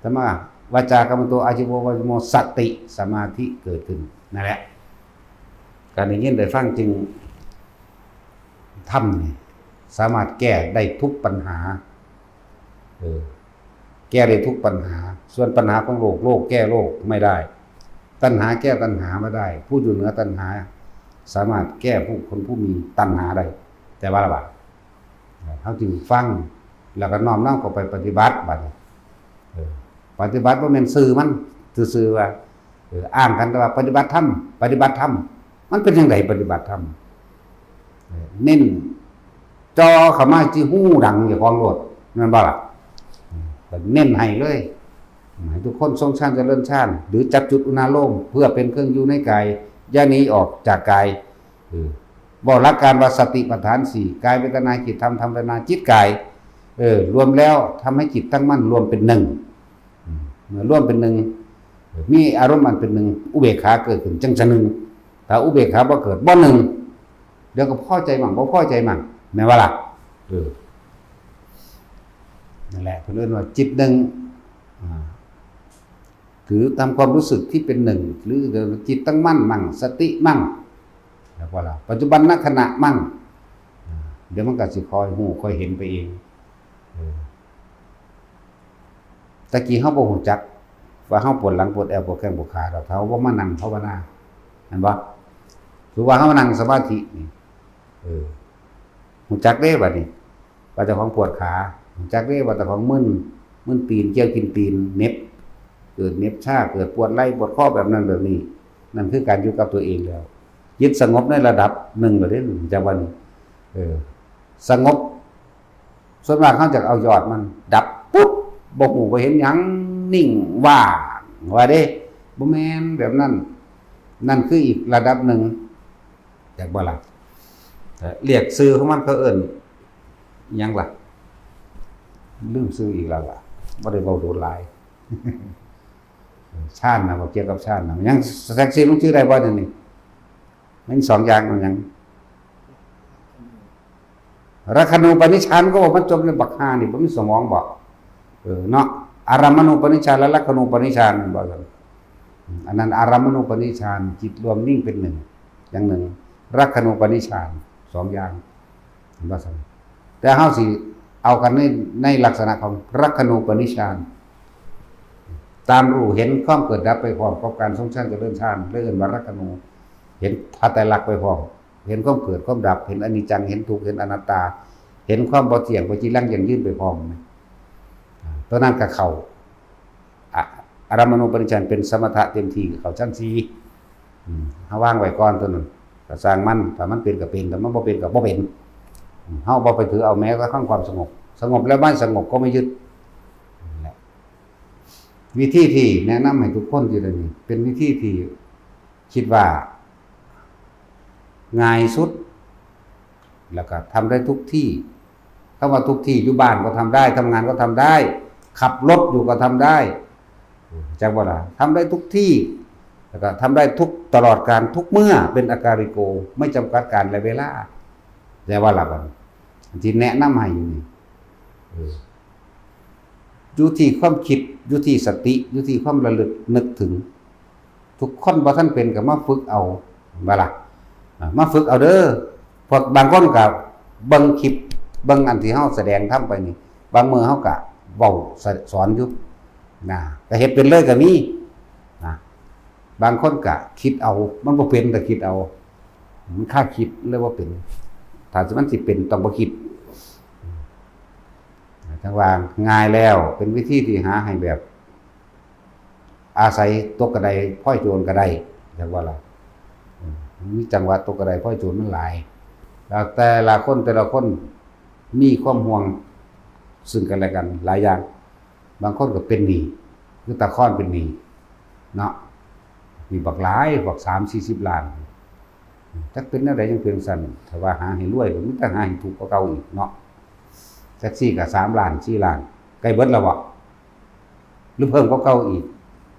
สัมมาวาจากัมมันโต อาชีโววาจโม สติ สมาธิเกิดขึ้น นั่นแหละ การได้ยินได้ฟังจึง ธรรมนี่สามารถแก้ได้ทุกปัญหา เออ แก้ได้ทุกปัญหา ส่วนปัญหาของโลก โลกแก้โลกไม่ได้ ตัณหาแก้ตัณหาไม่ได้ ผู้อยู่เหนือตัณหา สามารถแก้ผู้คนผู้มีตัณหาได้ แต่ว่าละบาด เฮาจึงฟัง แล้วก็น้อมนำเข้าไปปฏิบัติบัดนี้ เออ ปฏิบัติบ่แม่นชื่อมัน ซื่อๆว่า เออ อ้างกันแต่ว่าปฏิบัติธรรม ปฏิบัติธรรม มันเป็นจั่งใดปฏิบัติธรรม เออ เน้นจ่อเข้ามาที่ฮูดังเจ้าของโลด แม่นบ่ล่ะ อืม เน้นให้เลย ให้ทุกคนทรงฌานเจริญฌาน หรือจับจุดอุณาโลม เพื่อเป็นเครื่องอยู่ในกาย อย่าหนีออกจากกาย เออ บอกหลักการว่าสติปัฏฐานสี่ กายเวทนาจิตธรรม ธรรมเวทนาจิตกาย เออ รวมแล้วทำให้จิตตั้งมั่นรวมเป็นหนึ่ง อืม เมื่อรวมเป็นหนึ่ง มีอารมณ์อันเป็นหนึ่ง อุเบกขาเกิดขึ้นจังจะหนึ่ง ถ้าอุเบกขาบ่เกิด บ่หนึ่ง เดี๋ยวก็พอใจมั่ง บ่พอใจมั่ง แม่นบ่ล่ะ เออ นั่นแหละ เพิ่นเอิ้นว่าจิตหนึ่ง อ่า หรือตามความรู้สึกที่เป็นหนึ่ง หรือจิตตั้งมั่นมั่ง สติมั่ง แล้วก็ล่ะ ปัจจุบันขณะมั่ง อ่า เดี๋ยวมันก็สิค่อยฮู้ค่อยเห็นไปเอง เออ ตะกี้เฮาบ่ฮู้จักว่าเฮาปวดหลังปวดแอวปวดแข้งปวดขาดอก ถ้าเฮาบ่มานั่งภาวนา แม่นบ่ ถือว่าเฮานั่งสมาธินี่ เออ ฮู้จักเด้บัดนี้ ว่าเจ้าของปวดขา ฮู้จักเด้ว่าเจ้าของมึน มึนตีน เกี่ยวกินตีน เหน็บ เกิดเหน็บชา เกิดปวดไหล่ปวดคอแบบนั้นแบบนี้ นั่นคือการอยู่กับตัวเองแล้ว จิตสงบในระดับหนึ่งแล้วเด้ จากวันนี้ เออ สงบ ส่วนมากเขาจะเอายอดมัน ดับปุ๊บ บ่ฮู้บ่เห็นหยัง นิ่งว่าง ว่าเด้ บ่แม่นแบบนั้น นั่นคืออีกระดับหนึ่ง จักบ่ล่ะ เอ่อ เรียกชื่อของมันเขาเอิ้นหยังล่ะ ลืมชื่ออีกแล้วล่ะ บ่ได้เว้าโดนหลาย ฌานนะ บ่เกี่ยวกับฌานนะ ยังแท็กซี่ลงชื่อได้บ่เดี๋ยวนี้ มันสองอย่างมันหยัง รักขณูปนิชฌานก็บอกมันจมในบักฮานี่ บ่มีสมองบ่ เออ เนาะ อารามณูปนิชฌานและรักขณูปนิชฌาน มันบอกกัน อันนั้นอารามณูปนิชฌาน จิตรวมนิ่งเป็นหนึ่ง อย่างหนึ่ง รักขณูปนิชฌาน สองอย่าง เห็นบ่ซั่น แต่เฮาสิเอากันใน ในลักษณะของรักขณูปนิชฌาน ตามรู้เห็นความเกิดดับไปพร้อมกับการทรงฌานเจริญฌาน เรียกว่ารักขณู เห็นพระไตรลักษณ์ไปพร้อม เห็นความเกิดความดับ เห็นอนิจจัง เห็นทุกข์ เห็นอนัตตา เห็นความบ่เที่ยง บ่จีรังยั่งยืนไปพร้อมนะ อ่า ตัวนั้นก็เข้า อ่ะ อารมณูปนิชฌานเป็นสมถะเต็มที่ เข้าชั้นสี่ อืม เฮาวางไว้ก่อนตัวนั้น ก็สร้างมัน ถ้ามันเป็นก็เป็น ถ้ามันบ่เป็นก็บ่เป็น อืม เฮาบ่ไปถือเอาแม้กระทั่งความสงบ สงบแล้วไม่สงบก็ไม่ยึด นั่นแหละ วิธีที่แนะนำให้ทุกคนอยู่เดี๋ยวนี้ เป็นวิธีที่คิดว่าง่ายสุด แล้วก็ทำได้ทุกที่ คำว่าทุกที่ อยู่บ้านก็ทำได้ ทำงานก็ทำได้ ขับรถอยู่ก็ทำได้ จักบ่ล่ะ ทำได้ทุกที่ แล้วก็ทำได้ทุก ตลอดกาล ทุกเมื่อ เป็นอาการิโก ไม่จำกัดกาลและเวลา แต่ว่าล่ะบัดนี้ ที่แนะนำให้อยู่นี่ เออ อยู่ที่ความคิด อยู่ที่สติ อยู่ที่ความระลึกนึกถึง ทุกคนบ่ทันเป็นก็มาฝึกเอา บ่ล่ะ อ่า มาฝึกเอาเด้อ พวกบางคนก็เบิ่งคลิป เบิ่งอันที่เฮาแสดงธรรมไปนี่ บางมื้อเฮาก็เว้าสอนอยู่ นะ ก็เฮ็ดเป็นเลยก็มี นะ บางคนก็คิดเอา มันบ่เป็นก็คิดเอา มันคาดคิดเลยว่าเป็น ถ้าสิมันสิเป็นต้องบ่คิด จั่งว่าง่ายแล้ว เป็นวิธีที่หาให้แบบ อาศัยตกกระไดพลอยโจรก็ได้ จั่งว่าล่ะ อืม มีจังหวะตกกระไดพลอยโจรมันหลาย แล้วแต่ละคน แต่ละคนมีความห่วงซึ่งกันและกันหลายอย่าง บางคนก็เป็นหนี้ คือตาคอนเป็นหนี้เนาะ มีบักหลาย บักสามสี่สิบล้าน จักเป็นแนวใดยังเป็นสั่น ถ้าว่าหาให้รวยก็มีแต่หาให้ทุกข์กว่าเก่าอีกเนาะ จักซี่ก็สามล้าน สี่ล้าน ใกล้เบิดแล้วบ่ หรือเพิ่มกว่าเก่าอีก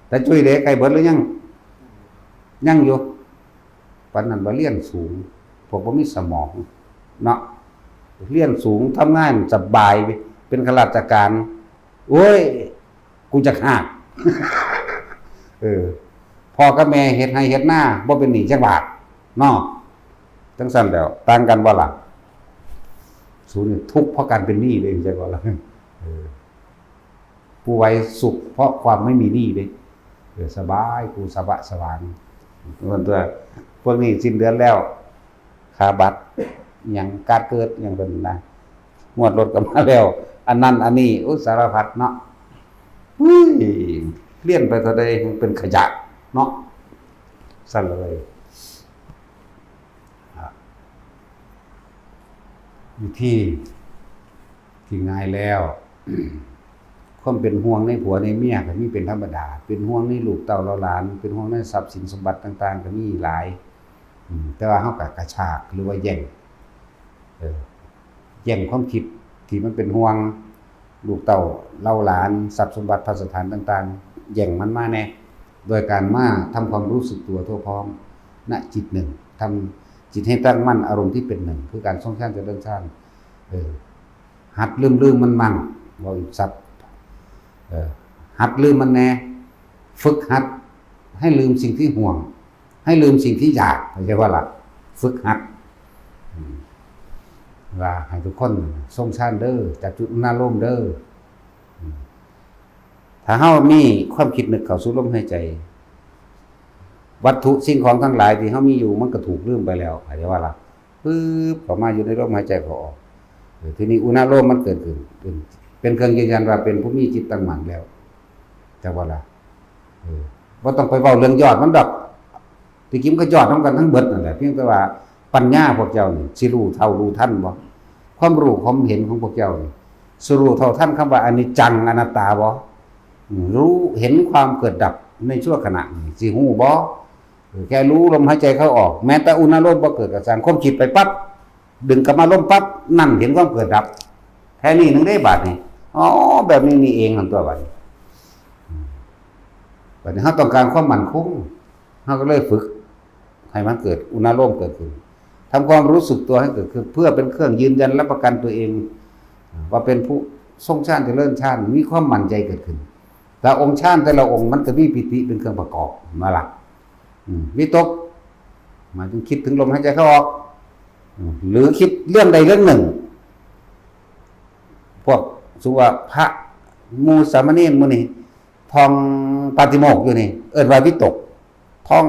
แต่จุ้ยเด้ ใกล้เบิดหรือยัง ยังอยู่ ปานนั้นว่าเรียนสูง พวกบ่มีสมองเนาะ เรียนสูง ทำงานสบาย เป็นข้าราชการ โอ้ย กูจักฮาก เออ พ่อกับแม่เฮ็ดไร่เฮ็ดนา บ่เป็นหนี้จักบาทเนาะ จั่งซั่นแล้ว ต่างกันบ่ล่ะ สูนี่ทุกข์เพราะการเป็นหนี้เด้ จั่งว่าล่ะ เออ ผู้ไว้สุขเพราะความไม่มีหนี้เด้ เออ สบาย กูสบะสบาย เพิ่นตัว พวกนี้สิ้นเดือนแล้ว ค่าบัตร หยัง การ์ดเกิด หยังเพิ่นนะ งวดรถก็มาแล้ว อันนั้นอันนี้ โอ้ สารพัดเนาะ อุ้ย เรียนไปเท่าใดยังเป็นขยะเนาะ ซั่นเลย อ่ะ วิธีที่ง่ายแล้ว ความเป็นห่วงในผัวในเมียก็มีเป็นธรรมดา เป็นห่วงในลูกเต้าเหล่าหลาน เป็นห่วงในทรัพย์สินสมบัติต่างๆ ก็มีหลาย อืม แต่ว่าเฮาก็กระชากหรือว่าแย่ง เออ แย่งความคิดที่มันเป็นห่วงลูกเต้าเหล่าหลาน ทรัพย์สมบัติพัสถานต่างๆ แย่งมันมาแน่ โดยการมาทำความรู้สึกตัวทั่วพร้อม ณ จิตหนึ่ง ทำจิตให้ตั้งมั่น อารมณ์ที่เป็นหนึ่ง คือการทรงฌานเจริญฌาน เออ หัดลืมๆ มันมั่ง เว้าอีกศัพท์ เออ หัดลืมมันแน่ ฝึกหัดให้ลืมสิ่งที่ห่วง ให้ลืมสิ่งที่อยาก เข้าใจบ่ล่ะ ฝึกหัด อืม ว่าให้ทุกคนทรงฌานเด้อ จับจุดอุณาโลมเด้อ อืม ถ้าเฮามีความคิดนึกเข้าสู่ลมหายใจ วัตถุสิ่งของทั้งหลายที่เฮามีอยู่ มันก็ถูกลืมไปแล้ว เข้าใจบ่ล่ะ ปึ๊บ เข้ามาอยู่ในลมหายใจเข้าออก เออ ทีนี้อุณาโลมมันเกิดขึ้น เป็น เป็นเครื่องยืนยันว่าเป็นผู้มีจิตตั้งมั่นแล้ว จักว่าล่ะ เออ บ่ต้องไปเว้าเรื่องยอดมันดอก ที่จริงก็ยอดนำกันทั้งเบิดนั่นแหละ เพียงแต่ว่าปัญญาพวกเจ้านี่สิรู้เท่ารู้ทันบ่ ความรู้ความเห็นของพวกเจ้านี่สิรู้เท่าทันคำว่าอนิจจังอนัตตาบ่ อืม รู้เห็นความเกิดดับในชั่วขณะนี่สิฮู้บ่ เออ แค่รู้ลมหายใจเข้าออก แม้แต่อุณาโลมบ่เกิดก็ซ่าง ความคิดไปปั๊บ ดึงกลับมาลมปั๊บ นั่นเห็นความเกิดดับ แค่นี้หนึ่งได้บาดนี่ อ๋อ แบบนี้นี่เองหั่นตัวบาดนี้ อืม บาดนี้เฮาต้องการความมั่นคง เฮาก็เลยฝึกให้มันเกิดอุณาโลมเกิดขึ้น ทำความรู้สึกตัวให้เกิดขึ้น เพื่อเป็นเครื่องยืนยันรับประกันตัวเอง ว่าเป็นผู้ทรงฌานเจริญฌาน มีความมั่นใจเกิดขึ้น แต่องค์ฌานแต่ละองค์มันก็มีปีติเป็นเครื่องประกอบมาละ อืม วิตก หมายถึงคิดถึงลมหายใจเข้าออก อืม หรือคิดเรื่องใดเรื่องหนึ่ง พวก สมมุติว่าพระหมู่สามเณรหมู่นี่ท่องปาฏิโมกข์อยู่นี่ เอิ้นว่าวิตก ท่อง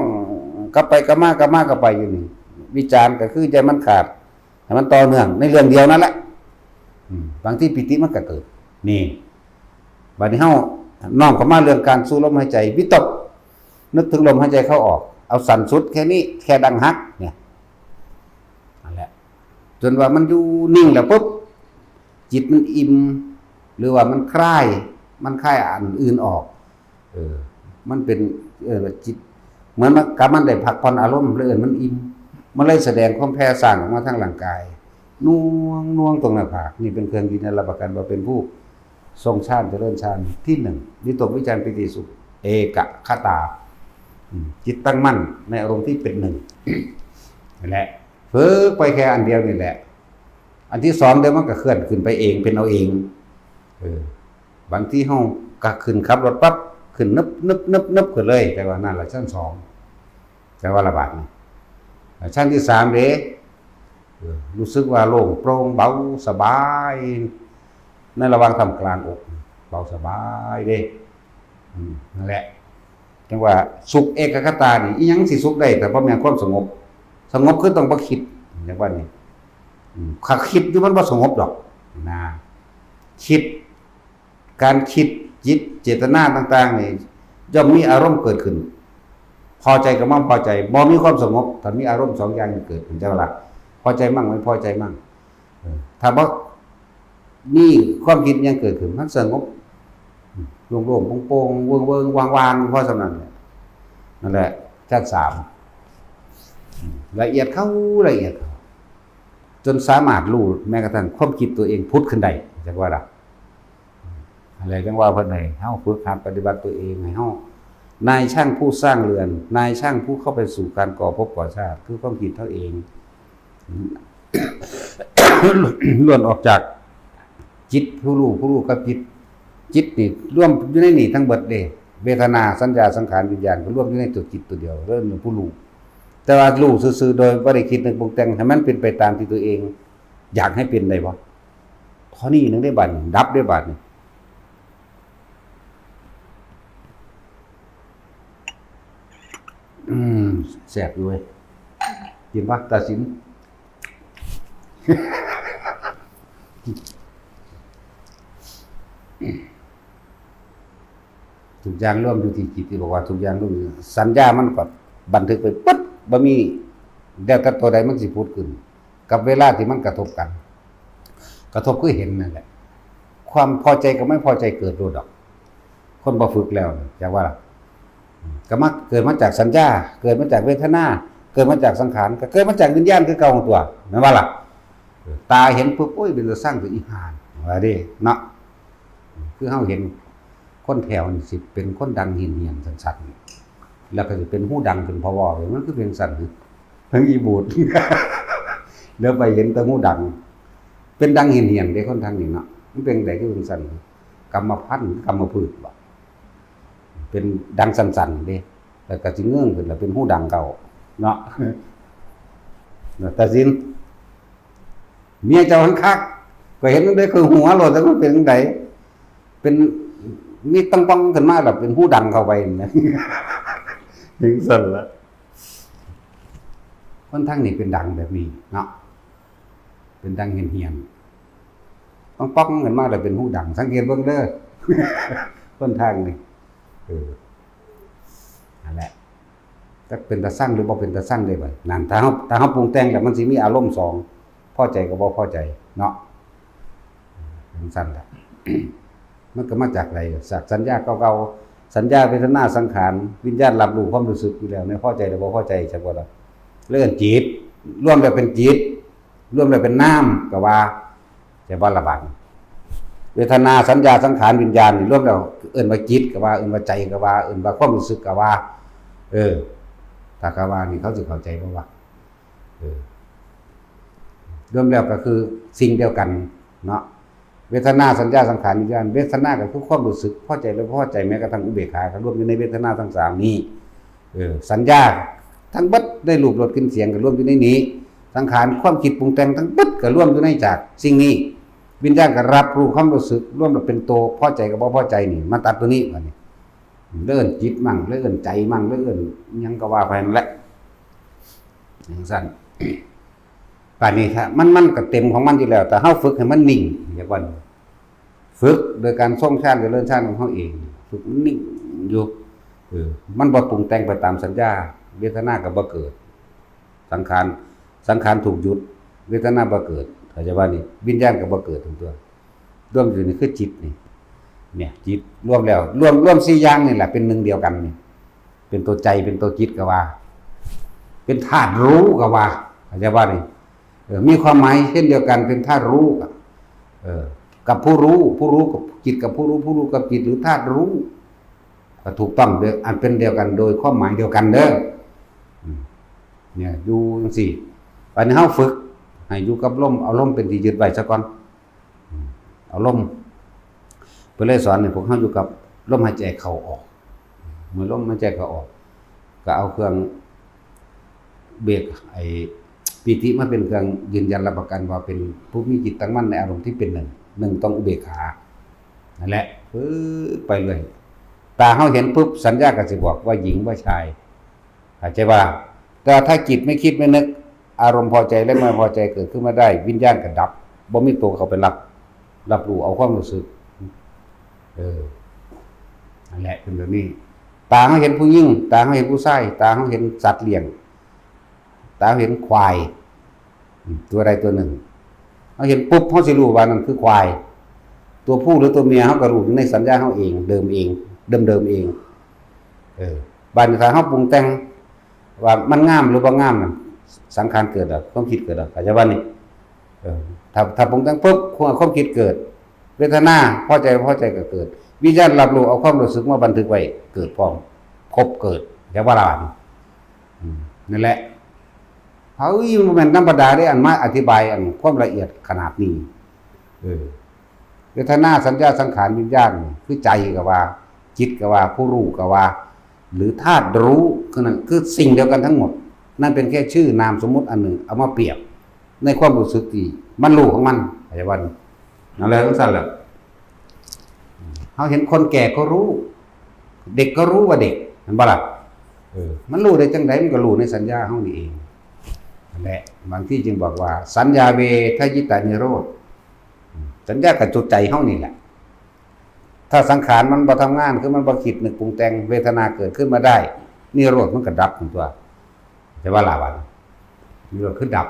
กลับไปกลับมากลับมากลับไปอยู่นี่ วิจารณ์ก็คือใจมันขาด ให้มันต่อเนื่องในเรื่องเดียวนั่นแหละ อืม บางทีปีติมันก็เกิด นี่ บัดนี้เฮาน้อมเข้ามาเรื่องการสูดลมหายใจ วิตก นึกถึงลมหายใจเข้าออก เอาสั้นสุดแค่นี้ แค่ดังฮัก เนี่ย นั่นแหละ จนว่ามันอยู่นิ่งแล้วปุ๊บ จิตมันอิ่ม หรือว่ามันคลาย มันคลายอันอื่นออก เออ มันเป็น เออ จิต เหมือนมันกับมันได้พักผ่อนอารมณ์ เลยเอิ้นมันอิ่ม มันเลยแสดงความแผ่ซ่านออกมาทางร่างกาย น่วงน่วงตรงหน้าผาก นี่เป็นเครื่องยืนยันรับประกันว่าเป็นผู้ทรงฌานเจริญฌานที่หนึ่ง วิตกวิจารปีติสุข เอกคตา อืม จิตตั้งมั่นในอารมณ์ที่เป็นหนึ่ง นั่นแหละ ฝึกไปแค่อันเดียวนี่แหละ อันที่สองเดี๋ยวมันก็เคลื่อนขึ้นไปเอง เป็นเอาเอง เออ บางทีเฮาก็ขึ้นขับรถปั๊บ ขึ้นนึบนึบนึบนึบขึ้นเลย แต่ว่านั่นแหละชั้นสอง แต่ว่าระบาดนี่ ชั้นที่สามเด้ เออ รู้สึกว่าโล่งโปร่งเบาสบาย ในระหว่างท่ามกลางอก เบาสบายเด้ อืม นั่นแหละ จังว่าสุขเอกคตานี่ อิหยังสิสุขได้ แต่บ่แม่นความสงบ สงบคือต้องบ่คิด จังว่านี่ อืม ถ้าคิดอยู่มันบ่สงบดอก นะ คิด การคิด จิต เจตนาต่างๆนี่ ย่อมมีอารมณ์เกิดขึ้น พอใจกับบ่พอใจ บ่มีความสงบ ถ้ามีอารมณ์สองอย่างนี้เกิดขึ้น จังว่าล่ะ พอใจมั่งไม่พอใจมั่ง เออ ถ้าบ่มีความคิดหยังเกิดขึ้น มันสงบ โล่งๆโปร่งๆเวิงๆว่างๆ พอส่ำนั้นแหละ นั่นแหละ ชั้นสาม ละเอียดเข้า ละเอียดเข้า จนสามารถรู้แม้กระทั่งความคิดตัวเองผุดขึ้นได้ จังว่าล่ะ อะไรจังว่าเพิ่นให้เฮาฝึกหัดปฏิบัติตัวเอง ให้เฮา นายช่างผู้สร้างเรือน นายช่างผู้เข้าไปสู่การก่อภพก่อชาติ คือความคิดเฮาเอง ล้วนออกจากจิตผู้รู้ ผู้รู้กับจิต จิตนี่รวมอยู่ในนี่ทั้งเบิดเด้ เวทนา สัญญา สังขาร วิญญาณ ก็รวมอยู่ในตัวจิตตัวเดียว เรื่องผู้รู้ แต่ว่ารู้ซื่อๆ โดยบ่ได้คิดนึกปรุงแต่ง ให้มันเป็นไปตามที่ตัวเองอยากให้เป็นได้บ่ เท่านี้หนึ่งได้บัดนี้ ดับได้บัดนี้ อืม แซ่บอยู่เว้ย กินปะ ตาสิน ทุกอย่างรวมอยู่ที่จิต ที่บอกว่าทุกอย่างรวมอยู่ สัญญามันก็บันทึกไปปึ๊ด บ่มี แล้วแต่ตัวใดมันสิผุดขึ้น กับเวลาที่มันกระทบกัน กระทบคือเห็นนั่นแหละ ความพอใจกับไม่พอใจเกิดโลดดอก คนบ่ฝึกแล้ว จักว่าล่ะ ก็มา เกิดมาจากสัญญา เกิดมาจากเวทนา เกิดมาจากสังขาร ก็เกิดมาจากวิญญาณคือเก่าของตัว แม่นบ่ล่ะ ตาเห็นปุ๊บ โอ้ย เป็นตาซัง เป็นอีห่า ว่าเด้ เนาะ คือเฮาเห็นคนแถวนี่สิเป็นคนดังเหียนๆ สั่นๆ แล้วก็สิเป็นหูดังเป็นพะวอเลย มันคือเป็นสั่น ทั้งอีบูด เดี๋ยวไปเห็นแต่หูดัง เป็นดังเหียนๆ เด้ คนทางนี้เนาะ มันเป็นไดคือเป็นสั่น กรรมพันธุ์ กรรมพืชบ่ เป็นดังสั่นๆ เด้ แล้วก็สิเงื้องขึ้นแล้วเป็นหูดังเก่า เนาะ ตาสิน เมียเจ้าหังคัก ก็เห็นได้คือหัวโลด แต่มันเป็นจั่งใด เป็น มีตังปองขึ้นมาแล้วเป็นหูดังเข้าไปนะ ถึงสั่นละ คนทางนี้เป็นดังแบบนี้เนาะ เป็นดังเหียนๆ ต้องป๊อกเงินมาแล้วเป็นหูดัง สังเกตเบิ่งเด้อ คนทางนี้ เออ นั่นแหละ จักเป็นตาซังหรือบ่เป็นตาซังได้บัด นั่น ถ้าเฮา ถ้าเฮาปรุงแต่งแล้วมันสิมีอารมณ์สอง พอใจกับบ่พอใจ เนาะ เป็นซั่นล่ะ มันก็มาจากใด จากสัญญาเก่าๆ สัญญา เวทนา สังขาร วิญญาณรับรู้ความรู้สึกอยู่แล้ว ในพอใจหรือบ่พอใจ จักว่าล่ะ เรื่องจิต รวมแล้วเป็นจิต รวมแล้วเป็นนาม ก็ว่า ใช่บ่ล่ะบัดนี้ เวทนา สัญญา สังขาร วิญญาณนี่รวมแล้ว เอิ้นว่าจิตก็ว่า เอิ้นว่าใจก็ว่า เอิ้นว่าความรู้สึกก็ว่า เออ ถ้าก็ว่านี่เขาสิเข้าใจบ่วะ เออ รวมแล้วก็คือสิ่งเดียวกันเนาะ เวทนา สัญญา สังขาร วิญญาณ เวทนาก็คือความรู้สึก พอใจหรือบ่พอใจ แม้กระทั่งอุเบกขาก็รวมอยู่ในเวทนาทั้งสามนี้ เออ สัญญาทั้งเบิดในรูปรสกลิ่นเสียงก็รวมอยู่ในนี้ สังขารความคิดปรุงแต่งทั้งเบิดก็รวมอยู่ในจากสิ่งนี้ วิญญาณก็รับรู้ความรู้สึก รวมแล้วเป็นตัวพอใจกับบ่พอใจนี่ มาตัดตัวนี้บัดนี้ เรื่องจิตมั่ง เรื่องใจมั่ง เรื่องหยังก็ว่าไปนั่นแหละ จั่งซั้น ป่านนี้ถ้ามัน มันก็เต็มของมันอยู่แล้ว แต่เฮาฝึกให้มันนิ่ง เรียกว่า ฝึกโดยการทรงฌาน เจริญฌานของเฮาเอง ฝึกมันนิ่งอยู่ เออ มันบ่ปรุงแต่งไปตามสัญญา เวทนาก็บ่เกิด สังขาร สังขารถูกหยุด เวทนาบ่เกิด เข้าใจว่านี่ วิญญาณก็บ่เกิดทั้งตัว รวมอยู่นี่คือจิตนี่ เนี่ย จิตรวมแล้ว รวม รวมสี่อย่างนี่แหละ เป็นหนึ่งเดียวกันนี่ เป็นตัวใจ เป็นตัวจิตก็ว่า เป็นธาตุรู้ก็ว่า เข้าใจว่านี่ เออ มีความหมายเช่นเดียวกัน เป็นธาตุรู้อะ เออ กับผู้รู้ ผู้รู้กับจิต กับผู้รู้ ผู้รู้กับจิต หรือธาตุรู้ ก็ถูกต้องเด้อ อันเป็นเดียวกัน โดยความหมายเดียวกันเด้อ อืม เนี่ย อยู่จั่งซี้ บัดนี้เฮาฝึก ให้อยู่กับลม เอาลมเป็นที่ยึดไว้ซะก่อน อืม เอาลม เพิ่นเลยสอนให้พวกเฮาอยู่กับลมหายใจเข้าออก เมื่อลมหายใจเข้าออก ก็เอาเครื่องเบรก ไอ้ปีติมาเป็นเครื่องยืนยันรับประกันว่าเป็นผู้มีจิตตั้งมั่นในอารมณ์ที่เป็นหนึ่ง หนึ่งต้องอุเบกขา นั่นแหละ ฝึกไปเรื่อย ตาเฮาเห็นปุ๊บ สัญญาก็สิบอกว่าหญิงว่าชาย เข้าใจบ่ล่ะ แต่ถ้าจิตไม่คิดไม่นึก อารมณ์พอใจและไม่พอใจเกิดขึ้นมาได้ วิญญาณก็ดับ บ่มีตัวเข้าไปรับ รับรู้เอาความรู้สึก เออ นั่นแหละเป็นแบบนี้ ตาเฮาเห็นผู้หญิง ตาเฮาเห็นผู้ชาย ตาเฮาเห็นสัตว์เลี้ยง ตาเฮาเห็นควาย อืม ตัวใดตัวหนึ่ง เฮาเห็นปุ๊บ เฮาสิรู้ว่านั่นคือควาย ตัวผู้หรือตัวเมีย เฮาก็รู้ในสัญญาเฮาเอง เดิมเอง เดิมเดิมเอง เออ บัดนี้ถ้าเฮาปรุงแต่ง ว่ามันงามหรือบ่งามนั่น สังขารเกิดดอก ความคิดเกิดดอก เข้าใจบ่นี่ เออ ถ้า ถ้าปรุงแต่งปุ๊บ ความ ความคิดเกิด เวทนา พอใจบ่พอใจก็เกิด วิญญาณรับรู้ เอาความรู้สึกมาบันทึกไว้ เกิดพร้อม ภพเกิด เข้าใจบ่ล่ะ อืม นั่นแหละ เฮ้ย มันบ่แม่นธรรมดาเด้ อันมาอธิบายอันความละเอียดขนาดนี้ เออ เวทนา สัญญา สังขาร วิญญาณ คือใจก็ว่า จิตก็ว่า ผู้รู้ก็ว่า หรือธาตุรู้ คือนั่น คือสิ่งเดียวกันทั้งหมด นั่นเป็นแค่ชื่อนามสมมุติอันหนึ่ง เอามาเปรียบในความรู้สึกที่มันรู้ของมัน เข้าใจบ่นี่ นั่นแหละ จั่งซั้นแหละ เฮาเห็นคนแก่ก็รู้ เด็กก็รู้ว่าเด็ก แม่นบ่ล่ะ เออ มันรู้ได้จั่งใด มันก็รู้ในสัญญาเฮานี่เอง นั่นแหละ บางทีจึงบอกว่า สัญญาเวทยิตานิโรธ สัญญากับจุดใจเฮานี่แหละ ถ้าสังขารมันบ่ทำงาน คือมันบ่คิดนึกปรุงแต่ง เวทนาเกิดขึ้นมาได้ นิโรธมันก็ดับของตัว แต่ว่าละวัน นิโรธคือดับ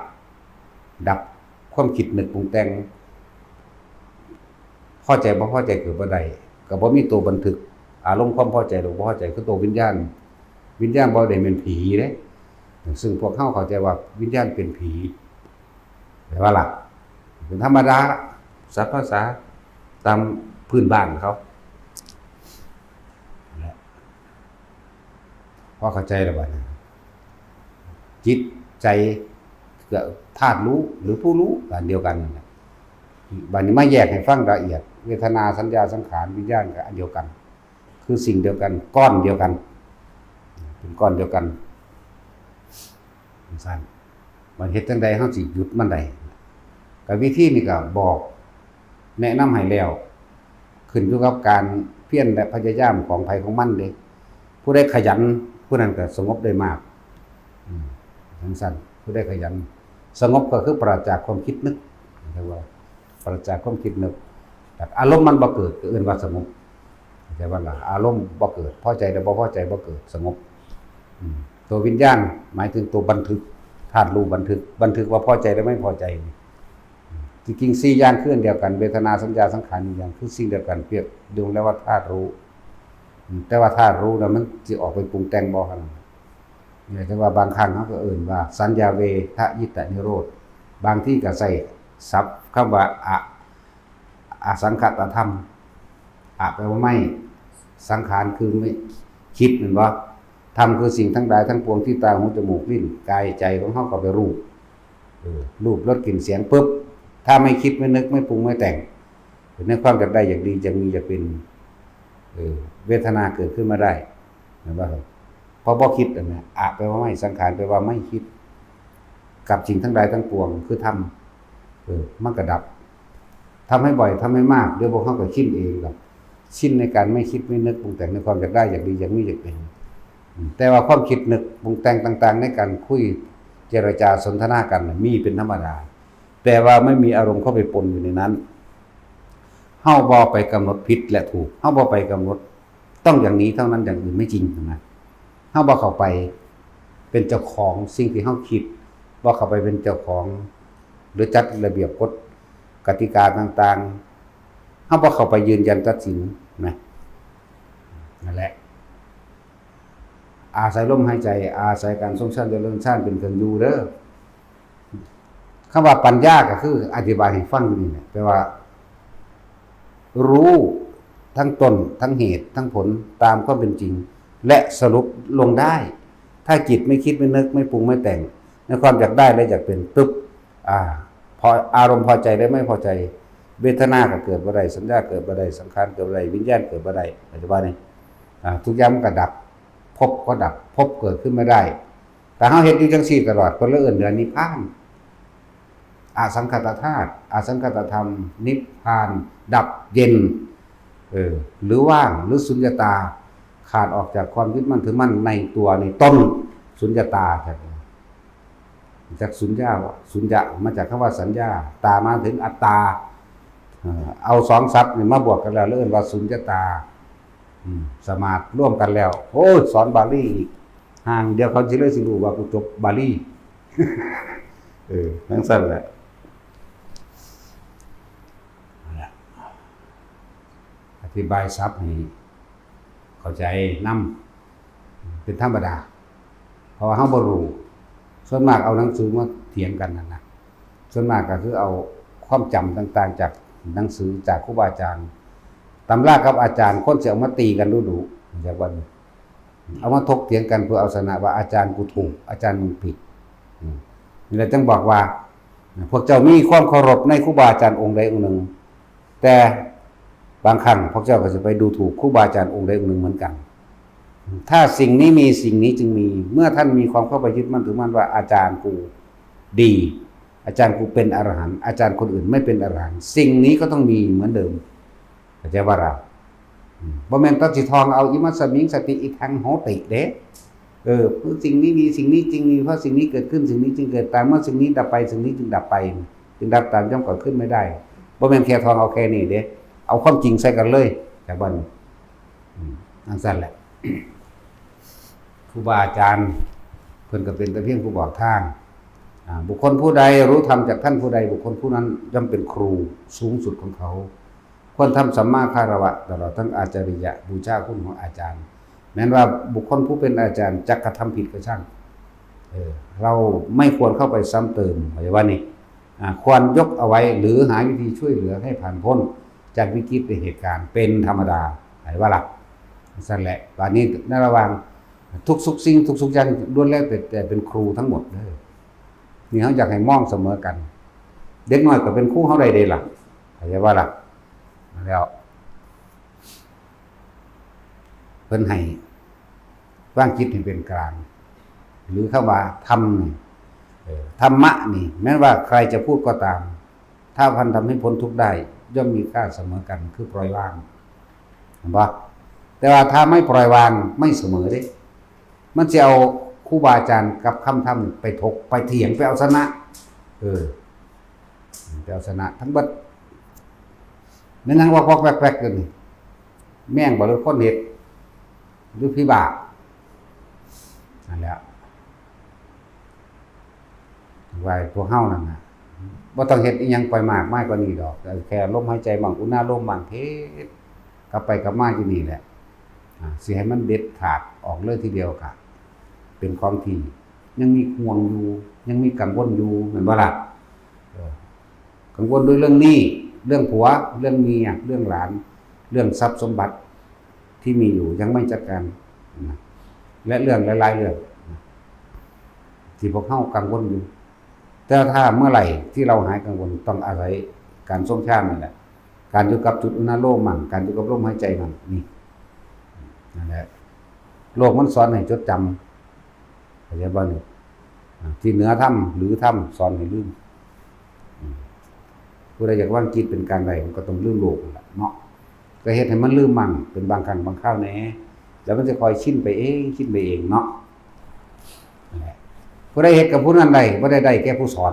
ดับความคิดนึกปรุงแต่ง พอใจบ่พอใจเกิดบ่ได้ ก็บ่มีตัวบันทึก อารมณ์ความพอใจหรือบ่พอใจคือตัววิญญาณ วิญญาณบ่ได้เป็นผีเด้ ซึ่งพวกเฮาเข้าใจว่าวิญญาณเป็นผี แต่ว่าล่ะ เป็นธรรมดา ศัพท์ภาษา ตามพื้นบ้านเขา พอเข้าใจแล้วบัดนี้ จิตใจกับธาตุรู้หรือผู้รู้อันเดียวกันนั่นแหละ บัดนี้มาแยกให้ฟังละเอียด เวทนา สัญญา สังขาร วิญญาณก็อันเดียวกัน คือสิ่งเดียวกัน ก้อนเดียวกัน เป็นก้อนเดียวกัน จั่งซั้น มันเฮ็ดจั่งใดเฮาสิหยุดมันได้ กับวิธีนี่ก็บอก แนะนำให้แล้ว ขึ้นอยู่กับการเพียรและพยายามของไผของมันเด้ ผู้ใดขยัน ผู้นั้นก็สงบได้มาก อืม จั่งซั้น ผู้ใดขยัน สงบก็คือปราศจากความคิดนึก เรียกว่าปราศจากความคิดนึก แต่อารมณ์มันบ่เกิด ก็เอิ้นว่าสงบ เข้าใจบ่ล่ะ อารมณ์บ่เกิด พอใจและบ่พอใจบ่เกิด สงบ อืม ตัววิญญาณ หมายถึงตัวบันทึก ธาตุรู้บันทึก บันทึกว่าพอใจและไม่พอใจนี่ อืม จริงๆ สี่อย่างคืออันเดียวกัน เวทนา สัญญา สังขาร วิญญาณ คือสิ่งเดียวกัน เปรียบเดียวแล้วว่าธาตุรู้ อืม แต่ว่าธาตุรู้น่ะมันสิออกไปปรุงแต่งบ่ เนี่ย แต่ว่าบางครั้งเขาก็เอิ้นว่า สัญญาเวทยิตนิโรธ บางที่ก็ใส่ศัพท์คำว่า อะ อสังขตธรรม อะ แปลว่าไม่ สังขารคือไม่ คิด แม่นบ่ ธรรมคือสิ่งทั้งหลายทั้งปวงที่ตา หู จมูก ลิ้น กาย ใจของเฮาก็ไปรูป เออ รูป รส กลิ่น เสียง ปุ๊บ ถ้าไม่คิด ไม่นึก ไม่ปรุง ไม่แต่ง ในความอยากได้ อยากดี อยากมี อยากเป็น เออ เวทนาเกิดขึ้นมาได้ เห็นบ่ครับ เพราะบ่คิดอันเนี้ย อะ แปลว่าไม่ สังขารแปลว่าไม่คิด กับสิ่งทั้งหลายทั้งปวง คือธรรม เออ มันก็ดับ ทำให้บ่อย ทำให้มาก เดี๋ยวพวกเขาก็ชินเองครับ ชินในการไม่คิด ไม่นึกปรุงแต่ง ในความอยากได้ อยากดี อยากมี อยากเป็น อืม แต่ว่าความคิดนึกปรุงแต่งต่างๆ ในการคุย เจรจาสนทนากันน่ะมีเป็นธรรมดา แต่ว่าไม่มีอารมณ์เข้าไปปนอยู่ในนั้น เฮาบ่ไปกำหนดผิดและถูก เฮาบ่ไปกำหนดต้องอย่างนี้เท่านั้น อย่างอื่นไม่จริงนะ เฮาบ่เข้าไปเป็นเจ้าของสิ่งที่เฮาคิด บ่เข้าไปเป็นเจ้าของ หรือจัดระเบียบกฎกติกาต่างๆ เฮาบ่เข้าไปยืนยันตัดสินนะ นั่นแหละ อาศัยลมหายใจ อาศัยการทรงฌานเจริญฌานเป็นเครื่องอยู่เด้อ คำว่าปัญญาก็คืออธิบายให้ฟังอยู่นี่แหละ แปลว่า รู้ทั้งต้น ทั้งเหตุ ทั้งผล ตามความเป็นจริง และสรุปลงได้ ถ้าจิตไม่คิด ไม่นึก ไม่ปรุง ไม่แต่ง ในความอยากได้และอยากเป็น ตึ๊บ อ่า พออารมณ์พอใจและไม่พอใจ เวทนาก็เกิดบ่ได้ สัญญาเกิดบ่ได้ สังขารเกิดบ่ได้ วิญญาณเกิดบ่ได้ ปัจจุบันนี้ อ่า ทุกอย่างมันก็ดับ ภพก็ดับ ภพเกิดขึ้นไม่ได้ แต่เฮาเฮ็ดอยู่จังซี่ตลอด เพิ่นเลยเอิ้นเดือนนิพพาน อสังขตธาตุ อสังขตธรรม นิพพาน ดับเย็น เออ หรือว่าง หรือสุญญตา ขาดออกจากความยึดมั่นถือมั่นในตัวในตน สุญญตา จาก จากสุญญา สุญญะ มาจากคำว่าสัญญา ตามาถึงอัตตา เอ่อ เอาสองศัพท์นี่มาบวกกันแล้ว เอิ้นว่าสุญญตา อืม สมาธิร่วมกันแล้ว โอ้ย สอนบาลีอีก ห่างเดียวเขาสิเลยสิรู้ว่ากูจบบาลี เออ จั่งซั้นแหละ นั่นแหละ อธิบายศัพท์ให้เข้าใจนำ เป็นธรรมดา เพราะว่าเฮาบ่รู้ ส่วนมากเอาหนังสือมาเถียงกันนั่นนะ ส่วนมากก็คือเอาความจำต่างๆ จากหนังสือ จากครูบาอาจารย์ ตำรากับอาจารย์ คนสิเอามาตีกันดุๆ จากวันนี้ เอามาถกเถียงกันเพื่อเอาชนะว่าอาจารย์กูถูก อาจารย์มึงผิด อืม นี่แหละจึงบอกว่า พวกเจ้ามีความเคารพในครูบาอาจารย์องค์ใดองค์หนึ่ง แต่บางครั้งพวกเจ้าก็จะไปดูถูกครูบาอาจารย์องค์ใดองค์หนึ่งเหมือนกัน ถ้าสิ่งนี้มี สิ่งนี้จึงมี เมื่อท่านมีความเข้าไปยึดมั่นถือมั่นว่าอาจารย์กูดี อาจารย์กูเป็นอรหันต์ อาจารย์คนอื่นไม่เป็นอรหันต์ สิ่งนี้ก็ต้องมีเหมือนเดิม เข้าใจบ่ล่ะ อืม บ่แม่นตัดสิทองเอา อิมัสสมิงสติ อิทังโหติ เด้ เออ เพราะสิ่งนี้มี สิ่งนี้จึงมี เพราะสิ่งนี้เกิดขึ้น สิ่งนี้จึงเกิดตาม เมื่อสิ่งนี้ดับไป สิ่งนี้จึงดับไป จึงดับตามย่อมเกิดขึ้นไม่ได้ บ่แม่นแค่ทองเอาแค่นี้เด้ เอาความจริงใส่กันเลย จากบ้าน อืม จั่งซั้นแหละ ครูบาอาจารย์ เพิ่นก็เป็นแต่เพียงผู้บอกทาง อ่า บุคคลผู้ใดรู้ธรรมจากท่านผู้ใด บุคคลผู้นั้นย่อมเป็นครูสูงสุดของเขา ควรทำสัมมาคารวะ ตลอดทั้งอาจาริยะ บูชาคุณของอาจารย์ แม้นว่าบุคคลผู้เป็นอาจารย์จักกระทำผิดก็ช่าง เออ เราไม่ควรเข้าไปซ้ำเติม เข้าใจว่านี่ อ่า ควรยกเอาไว้ หรือหาวิธีช่วยเหลือให้ผ่านพ้นจากวิกฤตในเหตุการณ์เป็นธรรมดา เข้าใจว่าล่ะ จั่งซั้นแหละ บาดนี้ในระหว่างทุกสุขสิ่ง ทุกสุขอย่างล้วนแล้วแต่ แต่เป็นครูทั้งหมดเด้อ นี่เฮาอยากให้มองเสมอกัน เด็กน้อยก็เป็นครูเฮาได้เด้ล่ะ เข้าใจว่าล่ะ แล้ว เพิ่นให้วางจิตให้เป็นกลาง หรือคำว่าธรรมนี่ เออ ธรรมะนี่ แม้ว่าใครจะพูดก็ตาม ถ้ามันทำให้พ้นทุกข์ได้ ย่อมมีค่าเสมอกัน คือปล่อยวาง เห็นบ่ แต่ว่าถ้าไม่ปล่อยวาง ไม่เสมอเด้ มันสิเอาครูบาอาจารย์กับคำธรรมไปถก ไปเถียง ไปเอาชนะ เออ ไปเอาชนะทั้งเบิด แม่นหยังวอกๆแวกๆอยู่นี่ แม่งบ่ หรือคนเฮ็ด หรือผีบ้า นั่นแหละ ไหว้พวกเฮานั่นน่ะ บ่ต้องเฮ็ดอิหยังไปมากมายกว่านี้ดอก แค่ลมหายใจมั่ง อุณาโลมมั่ง เฮ็ดกลับไปกลับมาอยู่นี่แหละ อ่า สิให้มันเด็ดขาดออกเลยทีเดียวก็เป็นของที่ยังมีห่วงอยู่ ยังมีกังวลอยู่ แม่นบ่ล่ะ เออ กังวลด้วยเรื่องหนี้ เรื่องผัว เรื่องเมีย เรื่องหลาน เรื่องทรัพย์สมบัติที่มีอยู่ยังไม่จัดการนะ และเรื่องหลายๆเรื่องนะ ที่พวกเฮากังวลอยู่ แต่ถ้าเมื่อไหร่ที่เราหายกังวล ต้องอาศัยการทรงฌานนั่นแหละ การอยู่กับจุดอุณาโลมมั่ง การอยู่กับลมหายใจมั่ง นี่ นั่นแหละ โลกมันสอนให้จดจำ เข้าใจบ่นี่ อ่า ที่เหนือธรรม หรือธรรมสอนให้ลืม อืม ผู้ใดอยากวางจิตเป็นกลางได้ มันก็ต้องลืมโลกนั่นแหละเนาะ ก็เฮ็ดให้มันลืมมั่ง เป็นบางครั้งบางคราวแหน่ แล้วมันจะค่อยชินไปเอง ชินไปเองเนาะ นั่นแหละ พ ผู้ใดเฮ็ดกับผู้นั้นได้ บ่ได้ได้แก่ผู้สอน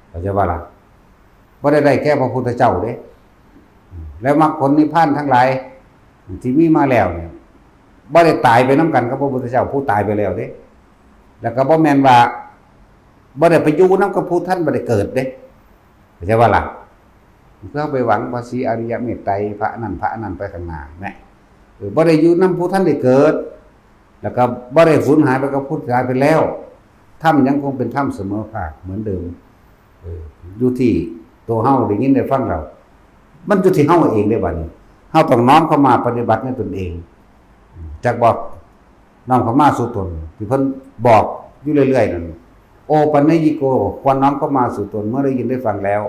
เข้าใจบ่ล่ะ บ่ได้ได้แก่พระพุทธเจ้าเด้ แล้วมรรคผลนิพพานทั้งหลายที่มีมาแล้วเนี่ย บ่ได้ตายไปนำกันกับพระพุทธเจ้าผู้ตายไปแล้วเด้ แล้วก็บ่แม่นว่า บ่ได้ไปอยู่นำกับผู้ทันบ่ได้เกิดเด้ เข้าใจบ่ล่ะ เพื่อไปหวังพระศรีอริยเมตไตร พระอันนั้นพระอันนั้นไปข้างหน้าแหม เออ บ่ได้อยู่นำผู้ทันได้เกิด แล้วก็บ่ได้สูญหายไปกับผู้ตายไปแล้ว ธรรมยังคงเป็นธรรมเสมอภาคเหมือนเดิม เออ อยู่ที่ตัวเฮาได้ยินได้ฟังแล้ว มันอยู่ที่เฮาเองเด้บัดนี้ เฮาต้องน้อมเข้ามาปฏิบัติในตนเอง จักบ่ น้อมเข้ามาสู่ตน ที่เพิ่นบอกอยู่เรื่อยๆนั่น โอปัญญิโก ควรน้อมเข้ามาสู่ตน เมื่อได้ยินได้ฟังแล้ว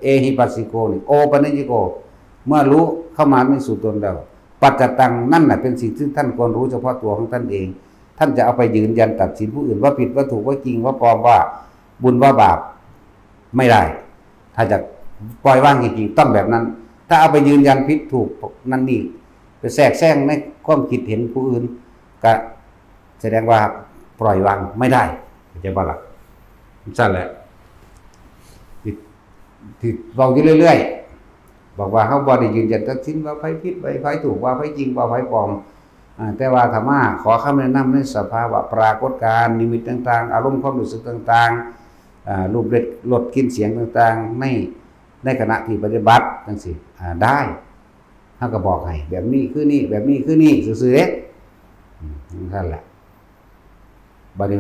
เอหิปัสสิโกนี่ โอปัญญิโก เมื่อรู้เข้ามาในสู่ตนแล้ว ปัจจตัง นั่นน่ะเป็นสิ่งที่ท่านควรรู้เฉพาะตัวของท่านเอง ท่านจะเอาไปยืนยันตัดสินผู้อื่นว่าผิดว่าถูกว่าจริงว่าปลอมว่าบุญว่าบาป ไม่ได้ ถ้าจะปล่อยวางจริงๆ ต้องแบบนั้น ถ้าเอาไปยืนยันผิดถูกนั่นนี่ ไปแทรกแซงในความคิดเห็นผู้อื่น ก็แสดงว่าปล่อยวางไม่ได้ เข้าใจบ่ล่ะ ซั่นแหละ ที่ ที่เว้าอยู่เรื่อยๆ บอกว่าเฮาบ่ได้ยืนยันตัดสินว่าไผผิด ว่าไผถูก ว่าไผจริง ว่าไผปลอม อ่า แต่ว่าถ้ามาขอคำแนะนำในสภาวะปรากฏการณ์นิมิตต่างๆ อารมณ์ความรู้สึกต่างๆ อ่า รูปรส กลิ่น เสียงต่างๆ ใน ในขณะที่ปฏิบัติจั่งซี้ อ่า ได้ เฮาก็บอกให้ แบบนี้คือนี่ แบบนี้คือนี่ ซื่อๆ เด้ อืม จั่งซั่นแหละ บัดนี้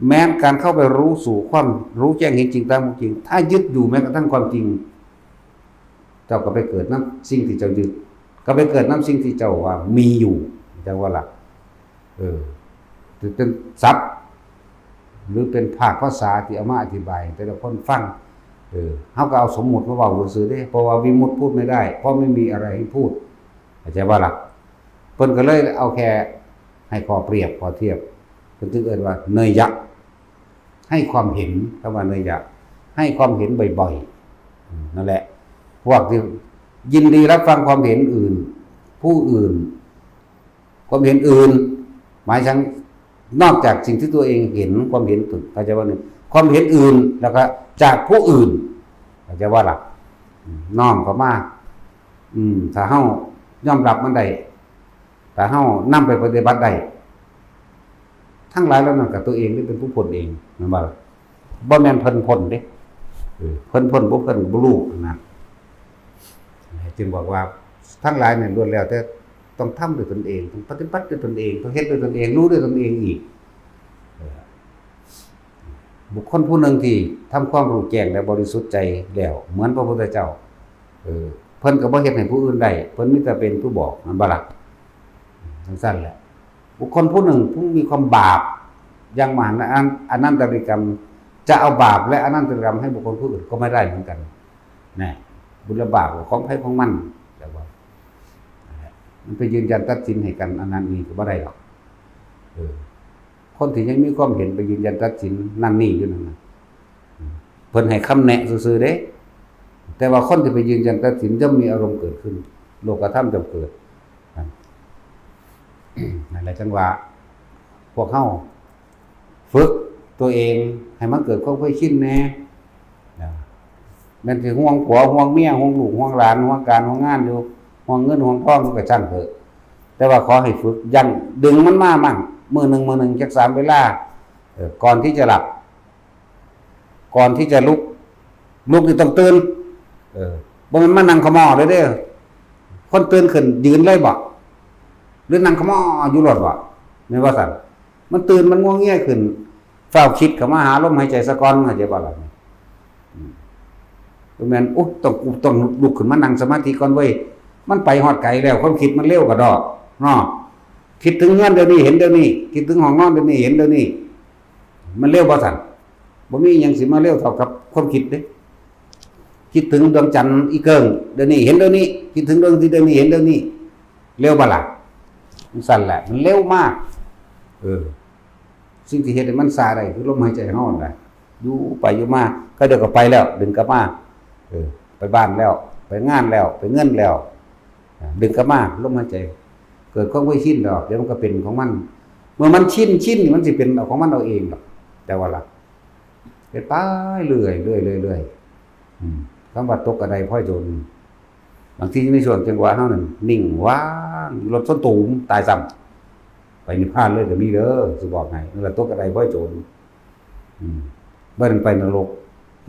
แม้นการเข้าไปรู้สู่ความรู้แจ้งเห็นจริงตามความจริง ถ้ายึดอยู่แม้กระทั่งความจริง เจ้าก็ไปเกิดนำสิ่งที่เจ้ายึด ก็ไปเกิดนำสิ่งที่เจ้าว่ามีอยู่ จั่งว่าล่ะ เออ ถือเป็นศัพท์ หรือเป็นภาคภาษาที่เอามาอธิบายให้แต่ละคนฟัง เออ เฮาก็เอาสมมุติมาเว้าซื่อๆ เด้ เพราะว่าวิมุตติพูดไม่ได้ เพราะไม่มีอะไรให้พูด เข้าใจบ่ล่ะ เพิ่นก็เลยเอาแค่ให้ข้อเปรียบข้อเทียบ เพิ่นจึงเอิ้นว่าเนยยะ ให้ความเห็น คำว่าเนยยะ ให้ความเห็นบ่อยๆ อืม นั่นแหละ พวกที่ยินดีรับฟังความเห็นอื่น ผู้อื่น ความเห็นอื่น หมายถึงนอกจากสิ่งที่ตัวเองเห็น ความเห็นตน เข้าใจบ่นี่ ความเห็นอื่น แล้วก็จากผู้อื่น เข้าใจบ่ล่ะ อืม น้อมเข้ามา อืม ถ้าเฮายอมรับมันได้ ถ้าเฮานำไปปฏิบัติได้ ทั้งหลายเหล่านั้นก็ตัวเองนี่เป็นผู้พ้นเอง แม่นบ่ล่ะ บ่แม่นเพิ่นพ้นเด้ เออ เพิ่นพ้นบ่พ้นก็บ่รู้นะ จึงบอกว่าทั้งหลายเนี่ยล้วนแล้วแต่ต้องทำด้วยตนเอง ต้องปฏิบัติด้วยตนเอง ต้องเฮ็ดด้วยตนเอง รู้ด้วยตนเองอีก เออ บุคคลผู้หนึ่งที่ทำความรู้แจ้งและบริสุทธิ์ใจแล้ว เหมือนพระพุทธเจ้า เออ เพิ่นก็บ่เฮ็ดให้ผู้อื่นได้ เพิ่นมีแต่เป็นผู้บอก แม่นบ่ล่ะ จั่งซั่นแหละ บุคคลผู้หนึ่งผู้มีความบาปอย่างมหันต์ อนันตริยกรรม จะเอาบาปและอนันตริยกรรมให้บุคคลผู้อื่นก็ไม่ได้เหมือนกัน นะ บุญและบาปก็ของไผของมัน แต่ว่า มันไปยืนยันตัดสินให้กัน อันนั้นนี่ก็บ่ได้หรอก เออ คนที่ยังมีความเห็นไปยืนยันตัดสินนั่นนี่อยู่นั่นน่ะ เพิ่นให้คำแนะซื่อๆ เด้ แต่ว่าคนที่ไปยืนยันตัดสินย่อมมีอารมณ์เกิดขึ้น โลกธรรมย่อมเกิด นั่นแหละจั่งว่า พวกเฮาฝึกตัวเองให้มันเกิดความเคยชินแหน่ นะ แม่นสิห่วงผัว ห่วงเมีย ห่วงลูก ห่วงหลาน ห่วงการ ห่วงงานอยู่ ห่วงเงิน ห่วงทองอยู่ก็ช่างเถอะ แต่ว่าขอให้ฝึกยั้งดึงมันมามั่ง มื้อหนึ่ง มื้อหนึ่ง จักสามเวลา เออ ก่อนที่จะหลับ ก่อนที่จะลุก ลุกนี่ต้องตื่น เออ บ่แม่นมานั่งขะม้อเลยเด้อ คนตื่นขึ้นยืนเลยบ่ หรือนั่งขะม้ออยู่โลดบ่ แม่นบ่ซั่น มันตื่น มันงัวเงียขึ้น ฟ้าวคิดเข้ามาหาลมหายใจซะก่อน เข้าใจบ่ล่ะ อืม บ่แม่น โอ๊ย ต้อง กูต้องลุกขึ้นมานั่งสมาธิก่อนเว้ย มันไปฮอดไกลแล้ว ความคิดมันเร็วกะด้อ เนาะ คิดถึงเฮือนเดี๋ยวนี้เห็นเดี๋ยวนี้ คิดถึงห้องนอนเดี๋ยวนี้เห็นเดี๋ยวนี้ มันเร็วบ่ซั่น บ่มีอิหยังสิมาเร็วเท่ากับความคิดเด้ คิดถึงดวงจันทร์อีเกิ่งเดี๋ยวนี้เห็นเดี๋ยวนี้ คิดถึงดวงอาทิตย์เดี๋ยวนี้เห็นเดี๋ยวนี้ เร็วบ่ล่ะ มันซั่นแหละ มันเร็วมาก เออ สิ่งที่เฮ็ดให้มันช้าได้คือลมหายใจเฮานั่นแหละ อยู่ไปอยู่มา ก็เดี๋ยวก็ไปแล้ว ดึงกลับมา เออ ไปบ้านแล้ว ไปงานแล้ว ไปเงินแล้ว ดึงกลับมา ลมหายใจ เกิดความเคยชินดอก เดี๋ยวมันก็เป็นของมัน เมื่อมันชิน ชินนี่มันสิเป็นเอาของมันเอาเองดอก แต่ว่าล่ะ เฮ็ดไปเรื่อยๆ เรื่อยๆ อืม คำว่าตกกระไดพลอยโจร บางทีในช่วงจังหวะเฮานั่นนิ่งว่าง รถชนตูมตายซ้ำ ไปนิพพานเลยก็มีเด้อ สิบอกให้ นั่นแหละตกกระไดพลอยโจร อืม บ่ได้ไปนรก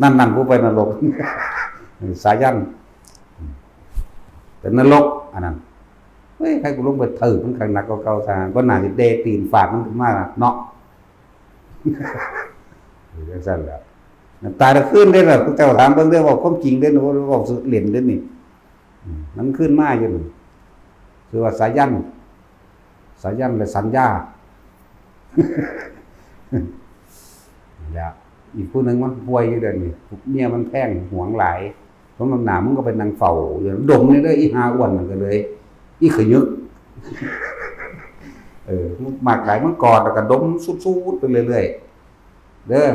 นั่นๆ ผู้ไปนรก สายัณ อืม เป็นนรก อันนั้น เฮ้ย ใครกูลงไปถืบมันคักหนักกว่าเก่าซะ บ่น่าสิเดะตีนฟาดมันขึ้นมาเนาะ จังซั่นแหละ ตายละคืนเด้ล่ะ เจ้าถามเบิ่งเด้อ เว้าความจริงเด้อ บ่ได้เว้าเล่นเด้อนี่ อืม มันคืนมาอยู่นี่ คือว่าสายัณ สายัณ และสัญญา นี่แหละ อีกผู้หนึ่งมันป่วยอยู่เดี๋ยวนี้ เมียมันแพงหวงหลาย สมน้ำหน้ามึงก็ไปนั่งเฝ้าอยู่ ดมนี่เด้อ อีหาอ้วนนั่นก็เลย อีขยึก เออ มากหลายมันกอดแล้วก็ดมสูดๆ ไปเรื่อยๆ เด้อ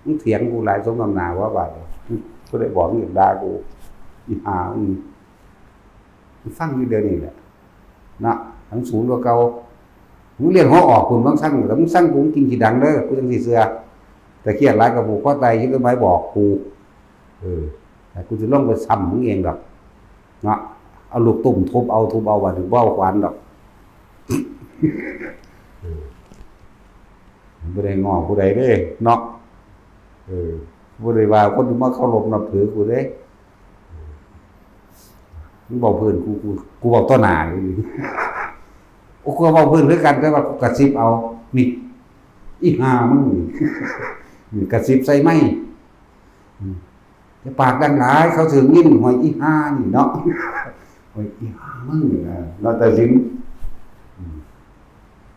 มึงเถียงกูหลายสมน้ำหน้าว่าบาดนี้ กูได้บอกมึงด่ากู อีหา อืม มึงฟังอยู่เดี๋ยวนี้แหละ เนาะ ทั้งศูนย์กว่าเก่า มึงเรียนหัวออกคุณบางสั่ง แล้วมึงสั่งกูกินขี้ดังเด้อ กูจังสิเชื่อ แต่เครียดหลายกับผูกคอตาย คิดว่าไม้บอกกู เออ แต่กูจะลงไปซ้ำมึงเองดอก เนาะ เอาลูกตุ้มทุบเอา ทุบเอา ว่าถึงบ่เอาขวานดอก เออ บ่ได้ง้อผู้ใดเด้ เนาะ เออ บ่ได้ว่าคนที่มาเคารพนับถือกูเด้ มึงเว้าพื้นกู กู กูเว้าต่อหน้าอยู่ โอ้ กูเว้าพื้นคือกัน แต่ว่ากูกระซิบเอา นี่ อีห่ามึงนี่ นี่กระซิบใส่ไมค์ อืม อย่าปากดังหลาย เขาสิยิน ห่วยอีห่านี่เนาะ ห่วยอีห่ามึงนี่นะ เนาะ ตัดสิน อืม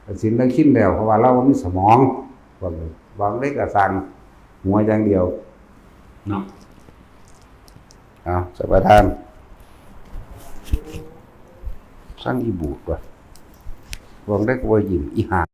ตัดสินแล้วคิดแล้ว เพราะว่าเราบ่มีสมอง พวกนี้ เว้าได้กะสั่งหัวอย่างเดียว เนาะ เอา สบายทาน สั่งอีบูดว่ะ เว้าได้ก็บ่ยิ้ม อีห่า